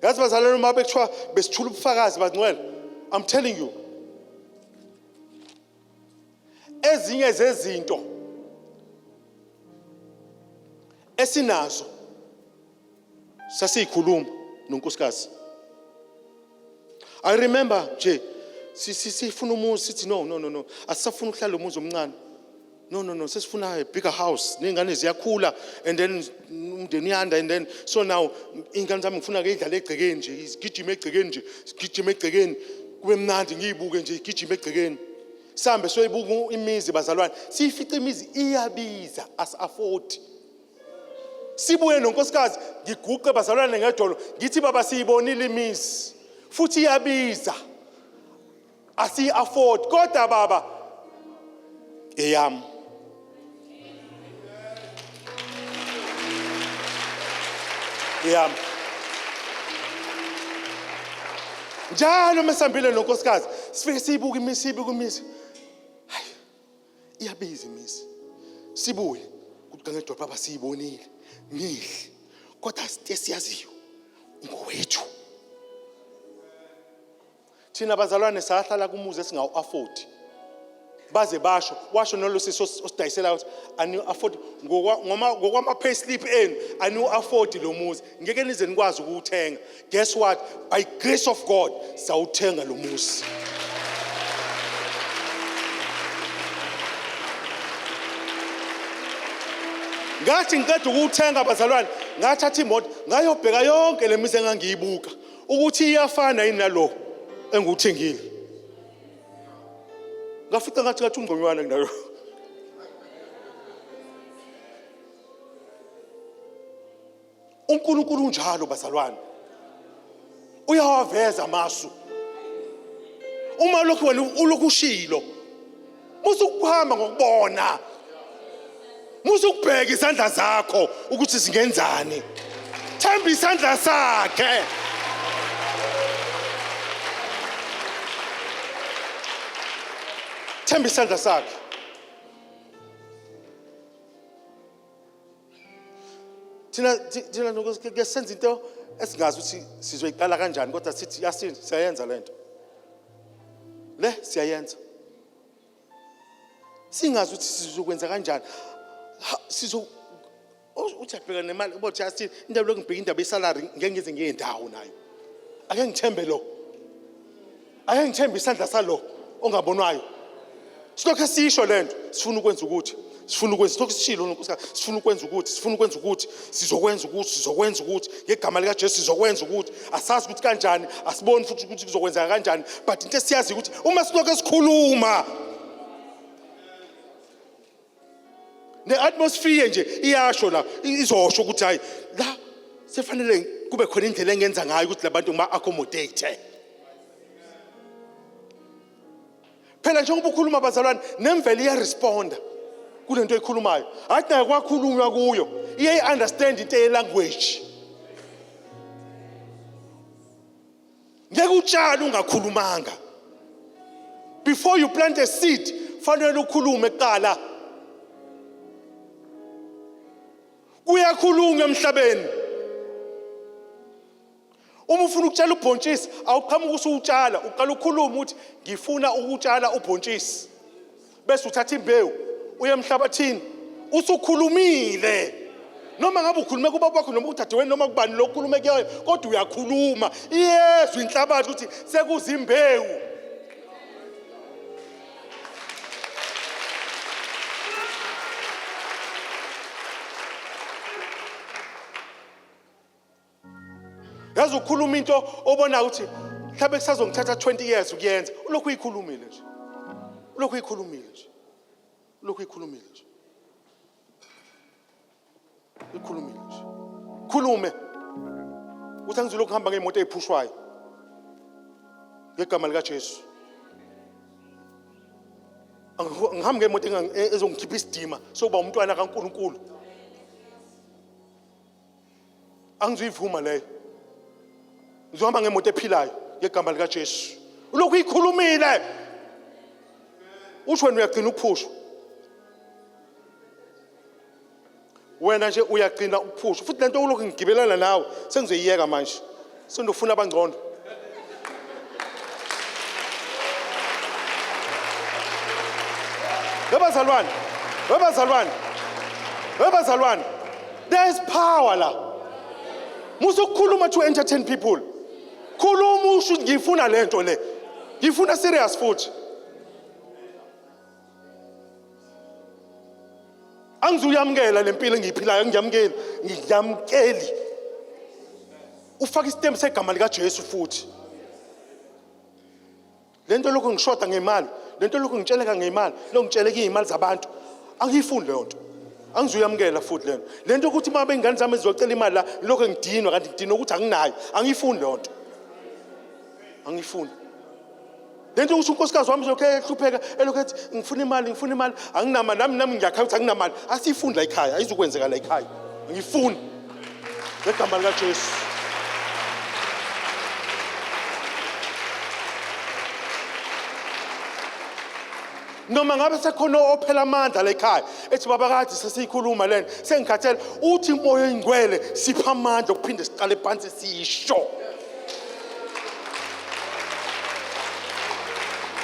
Yazi bazalwane uma bekuthiwa besithula ubufakazi bangcwele. I'm telling you. Ezinye zezinto esinazo sasiyikhuluma nonkosikazi. I remember nje sifuna umuzi sithi no no no no asisafuna ukuhlala umuzi omncane. No no no sesifuna a bigger house ney'ngane ziyakhula and then umndeni uyanda and then so now iy'ngane zami ngifuna ke idlale egcekeni nje zigijime egcekeni nje zigijime egcekeni kube mnandi ngiyibuke nje igijime egcekeni. Sihambe soyibuka imizi bazalwane siyifice imizi iyabiza as afford. Sibuye nonkosikazi ngiguqe bazalwane ngedolo ngithi baba siyibonile imizi futhi iyabiza asiyi afford kodwa baba eyami. Eyami. Njalo mesihambile nonkosikazi sifike siyibuke imizi siyibuke imizi. Hayi iyabiza imizi. Sibuye kuthi ngedwa baba siyibonile mihle kodwa site siyaziyo ngowethu. Thina bazalwane sahlala kumuzi esingawu afford. Baze basho washo nolosisi osidayisela ukuthi ani afford ngoma ngokwama pay slip enu ani afford lo muzi ngeke nize nikwazi ukuwuthenga. Guess what? By grace of God sawuthenga lo muzi. Ngathi ngiqeda ukuwuthenga bazalwane ngathatha imoto ngayobheka yonke le mizi engangiyibuka ukuthi iyafana yini nalo engiwuthengile. Ngafica ngathi ngathi ungconywana kunayo. uNkulunkulu unjalo bazalwane. Uyawaveza amasu. Uma lokhu wena ulokhu ushilo musa ukuhamba ngokubona. Musa ukubheka izandla zakho ukuthi zingenzani. Themba isandla sakhe. Themba isandla sakhe. Thina thina ke senza into esingazi ukuthi sizoyiqala kanjani kodwa sithi yasini siyayenza lento. Le siyayenza. Singazi ukuthi sizokwenza kanjani. Sizo uthi abheka nemali bo Justin indaba lokhu ngibheka indaba yesalary ngeke ngize ngiye ndawo nayo. Ake ngithembe lo. Ake ngithembe isandla salo ongabonwayo. Silokhu sisho lento sifuna ukwenza ukuthi sifuna ukwenza silokhu sishilo nonkosikazi sifuna ukwenza ukuthi sifuna ukwenza ukuthi sizokwenza ukuthi sizokwenza ukuthi ngegama likaJesu sizokwenza ukuthi asazi ukuthi kanjani asiboni futhi ukuthi kuzokwenzeka kanjani but into esiyazi ukuthi uma silokhu sikhuluma ne-atmosphere nje iyasho la izosho ukuthi hayi la sefanele kube khona indlela engenza ngayo ukuthi labantu ngima-accommodate phela njengoba ukhuluma bazalwane nemvelo iyaresponda kule nto oyikhulumayo hayi nayo kwakhulunywa kuyo iyayi-understand into ye-language ngeke utshale ungakhulumanga before you plant a seed fanele ukhulume kuqala kuyakhulunywa emhlabeni uma ufuna ukutshala ubhontshisi awuqhamuka usuwutshala uqala ukhulume uthi ngifuna ukutshala ubhontshisi bese uthatha imbewu uye emhlabathini usukhulumile noma ngabe ukhulume kubaba wakho noma udadewenu noma kubani lo okhulume kuyoyo kodwa uyakhuluma iyezwa inhlabathi ukuthi sekuzimbewu Yazi ukhuluma into obona ukuthi mhlawumbe kusazongithatha 20 years ukuyenza. Ulokhu uyikhulumile nje. Ulokhu uyikhulumile nje. Ulokhu uyikhulumile nje. Uyikhulumile nje. Khulume. Uthi angizulokhu ngihamba ngemoto eziphushwayo. Ngegama lika Jesu. Angihambi ngemoto ezongikhipha isidima sokuba umntwana kaNkuluNkulu. Angizuyivuma leyo. Ngizohamba ngemoto ephilayo ngegama likaJesu. Ulokhu uyikhulumile. Usho wena uyagcina ukuphushwa. Wena nje uyagcina ukuphushwa. Futhi lento ulokhu ngigibelana nawe sengizoyiyeka manje. Sendofuna abangcono. Webazalwane, webazalwane, webazalwane. There is power la. Musa ukukhuluma to entertain people. Khuluma usho ukuthi ngifuna lento le. Ngifuna serious futhi. Angizuyamukela lempilo engiyiphilayo, ngiyamukeli, ngiyamukeli. Ufaka isitembu segama likaJesu futhi. Lento lokhu ngishoda ngemali, lento lokhu ngitsheleka ngemali, lo ngitsheleka izimali zabantu. Angiyifuni leyo nto. Angizuyamukela futhi lento. Lento ukuthi uma bengane zami zizocela imali la, lokho ngidinwa kanti ngidinwa ukuthi anginayo. Angiyifuni leyo nto. Angiyifuni. Lento ukuthi unkosikazi wami lokho ehlupheka elokhu ethi ngifuna imali ngifuna imali anginamali nami nami ngiyakhala ukuthi anginamali asiyifuni la ekhaya ayizukwenzeka la ekhaya angifuni ngegama likaJesu noma ngabe sekhona ophela amandla la ekhaya ethi baba kade sesiyikhuluma lento sengikhathele uthi umoya oyingcwele sipha amandla okuphinde siqale phansi sisho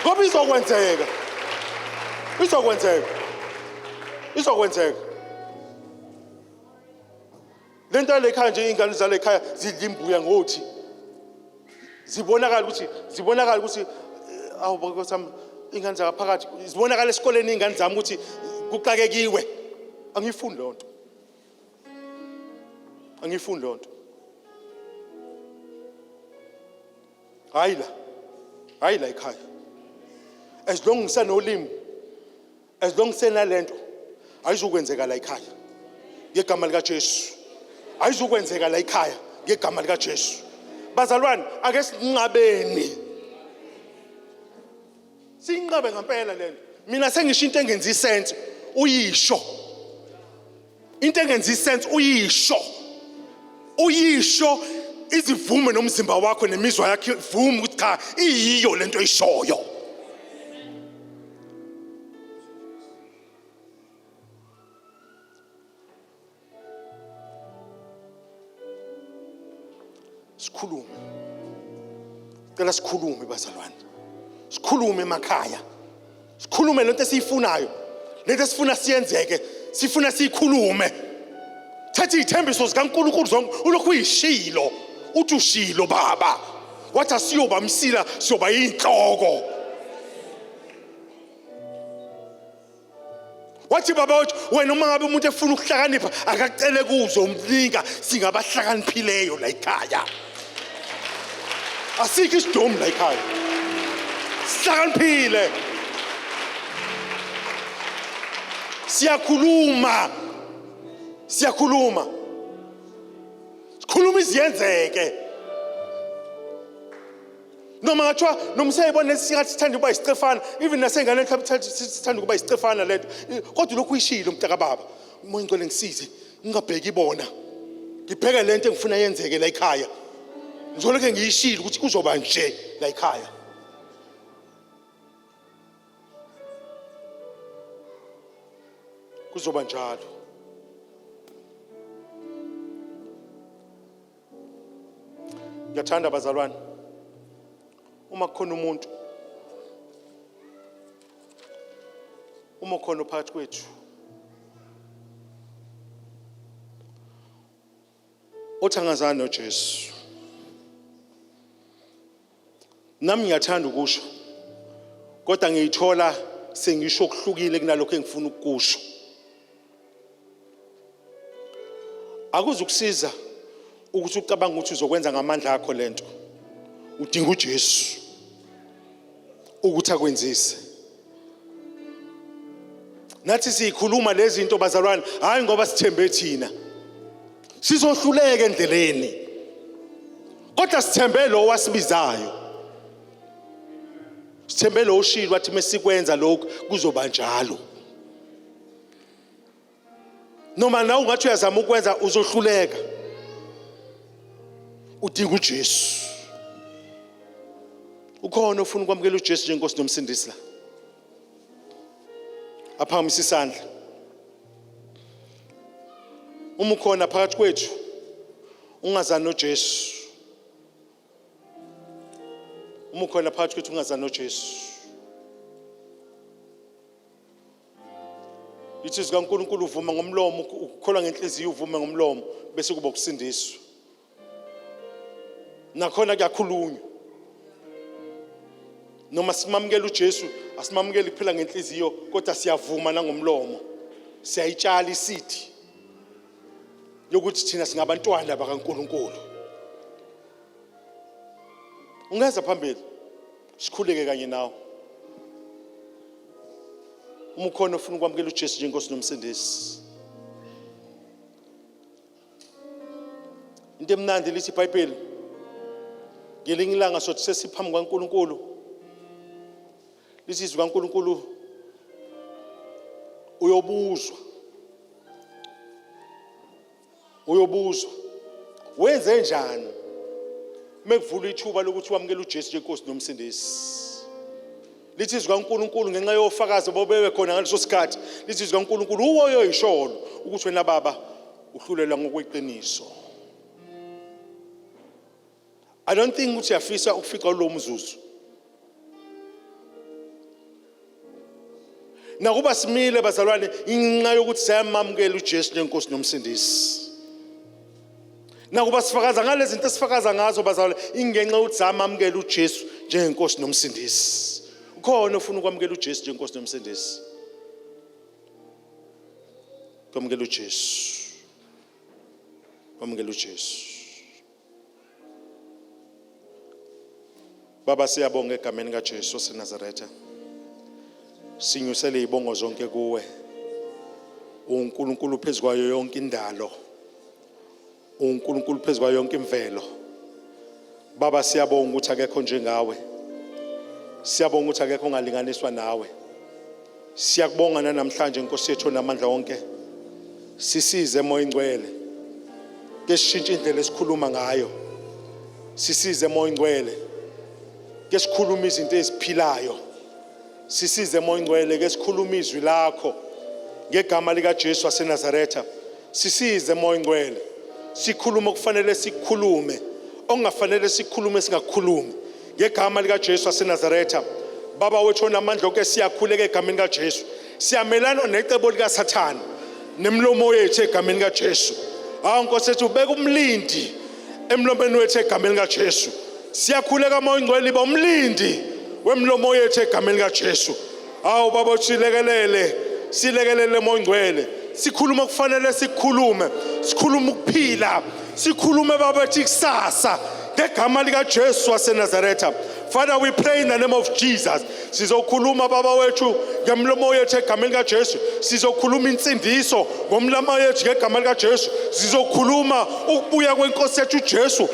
ngoba izokwenzeka izokwenzeka izokwenzeka le nto yale khaya nje iy'ngane zale khaya zidla imbuya ngothi zibonakala ukuthi zibonakala ukuthi eh, awu bakosami iy'ngane zakaphakathi zibonakala esikoleni iy'ngane zami ukuthi kuxakekiwe angiyifuni leyo nto angiyifuni leyo nto hayi la hayi la ekhaya as long ngisanolimi as long senalento ayizukwenzeka la ekhaya ngegama likaJesu ayizukwenzeka la ekhaya ngegama likaJesu bazalwane ake sinqabeni siyinqabe ngempela lento mina sengisho into engenzi isense uyisho into engenzi isense uyisho uyisho izivume nomzimba wakho nemizwa yakho ivume ukuthi cha iyiyo lento oyishoyo sikhulume cela sikhulume bazalwane sikhulume emakhaya sikhulume lento esiyifunayo Lento esifuna siyenzeke, sifuna siyikhulume. Thatha izithembiso zikaNkulunkulu zonke ulokhu uyishilo. Uthi ushilo baba. Wathi asiyoba msila siyoba inhloko. Wathi baba wathi wena uma ngabe umuntu efuna ukuhlakanipha akacele kuzo umnika singabahlakaniphileyo la ekhaya. Asikho isidomu la ekhaya. Sihlakaniphile. Siyakhuluma. Siyakhuluma. Sikhuluma iziyenzeke. Noma ngathiwa noma useyayibona lesingathi sithanda ukuba isicefana even nasey'nganeni mhlawumbe sithanda ukuba isicefana lento kodwa lokhu uyishilo mntakababa umoya ingcwele ngisize ngingabheki ibona ngibheke lento engifuna yenzeke la ekhaya ngizolokhe ngiyishilo ukuthi kuzoba nje la ekhaya kuzoba njalo Ngiyathanda bazalwane uma kukhona umuntu uma khona phakathi kwethu othi angazani noJesu nami ngiyathanda ukusho kodwa ngiyithola sengisho okuhlukile kunalokho engifuna ukukusho akuzukusiza ukuthi ucabanga ukuthi uzokwenza ngamandla akho lento udinga uJesu ukuthi akwenzise nathi siyikhuluma lezi zinto bazalwane hayi ngoba sithembe thina sizohluleka endleleni kodwa sithembe lo wasibizayo sithembe lo ushilo wathi mesikwenza lokhu kuzoba njalo noma nawe ungathi uyazama ukwenza uzohluleka udinga uJesu ukhona ofuna ukwamukela uJesu njengenkosi nomsindisi la aphakamise isandla uma ukhona phakathi kwethu ungazani noJesu uma ukhona phakathi kwethu ungazani noJesu lithi izwi kaNkulunkulu uvuma ngomlomo ukukholwa ngenhliziyo uvume ngomlomo bese kuba ukusindiswa nakhona kuyakhulunywa noma simamukela uJesu asimamukeli kuphela ngenhliziyo kodwa siyavuma nangomlomo siyayitshala isithi yokuthi thina singabantwana bakaNkulunkulu ungeza phambili sikhuleke kanye nawe uma ukhona ofuna ukwamukela uJesu njengoNkosi nomsindisi into emnandi lithi iBhayibheli ngelinye ilanga sothi sesiphambi kwaNkulunkulu lithi izwi kaNkulunkulu uyobuzwa uyobuzwa wenze njani mekuvula ithuba lokuthi wamukele uJesu njenkosi nomsindisi lithi izwi kaNkulunkulu ngenxa yofakazi bobewe khona ngaleso sikhathi lithi izwi kaNkulunkulu uwo oyoyisholo ukuthi wena baba uhlulelwa ngokweqiniso I don't think ukuthi uyafisa ukufika kulowo mzuzu nakuba simile bazalwane inxa yokuthi sayamamukela uJesu njenkosi nomsindisi nakuba sifakaza ngalezi zinto esifakaza ngazo bazalwane ingenxa yokuthi samamukela uJesu njengenkosi nomsindisi ukhona ofuna ukwamukela uJesu njengenkosi nomsindisi kwamukela uJesu kwamukela uJesu Baba siyabonga egameni kaJesu waseNazaretha. Sinyusele izibongo zonke kuwe. UNkulunkulu phezukwayo yonke indalo. uNkulunkulu phezukwayo yonke imvelo. Baba siyabonga ukuthi akekho njengawe. Siyabonga ukuthi akekho ongalinganiswa nawe. Siyakubonga namhlanje Nkosi yethu namandla wonke. Sisize moya ingcwele. Ke sishintshe indlela esikhuluma ngayo. Sisize moya ingcwele. Ke sikhuluma izinto eziphilayo. Sisize moya ingcwele ke sikhuluma izwi lakho ngegama lika Jesu waseNazaretha. Sisize moya ingcwele. Sikhuluma okufanele sikhulume, okungafanele sikhulume singakhulumi. Ngegama lika Jesu waseNazaretha. Baba wethu onamandla onke siyakhuleka egameni kaJesu. Siyamelana necebo likaSathane nemlomo yethu egameni kaJesu. Hawu Nkosi yethu, beka umlindi emlomeni wethu egameni likaJesu. Siyakhuleka, Moya Ongcwele, iba umlindi wemlomo yethu egameni likaJesu. Hawu Baba, usilekelele, silekelele, Moya Ongcwele. Sikhuluma kufanele sikhulume, sikhulume ukuphila, sikhulume, Baba, ethi kusasa ngegama likaJesu waseNazaretha. Father, we pray in the name of Jesus. Sizokhuluma, Baba wethu, ngemlomo yethu egameni likaJesu. Sizokhuluma insindiso ngomlomo yethu ngegama likaJesu. Sizokhuluma ukubuya kwenkosi yethu uJesu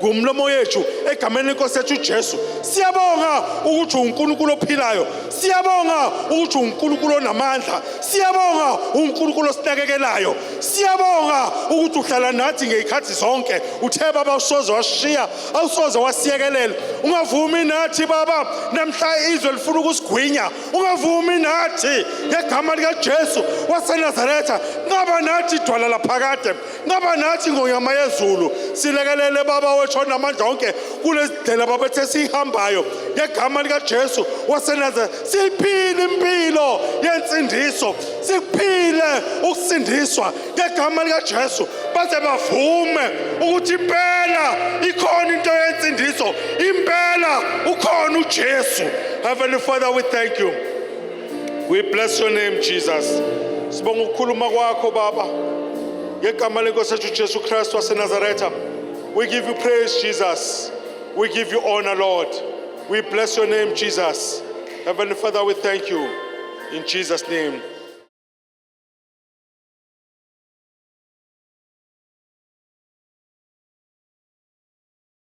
ngomlomo yethu egameni lenkosi yethu uJesu. Siyabonga ukuthi uNkulunkulu ophilayo. Siyabonga ukuthi uNkulunkulu onamandla. Siyabonga uNkulunkulu osinakekelayo. Siyabonga ukuthi uhlala nathi ngezikhathi zonke. Uthe, Baba, usoze washiya, awusoze wasiyekelela. Ungavumi nathi, Baba, namhla izwe lifuna ukusigwinya. Ungavumi nathi ngegama likaJesu waseNazaretha. Ngaba nathi, dwala laphakade, ngaba nathi, ngonyama yezulu. Silekelele, Baba wethu onamandla onke, kulezi ndlela, Baba, ethe siyihambayo ngegama likaJesu waseNazaretha. Siyiphile impilo yensindiso, sikuphile ukusindiswa ngegama likaJesu, baze bavume ukuthi impela ikhona into yensindiso, impela ukhona uJesu. Heavenly Father, we thank you, we bless your name, Jesus. Sibonga ukukhuluma kwakho, Baba, ngegama lenkosi yethu uJesu Kristu waseNazaretha. We give you praise, Jesus. We give you honor, Lord. We bless your name, Jesus. Heavenly Father, we thank you. In Jesus' name.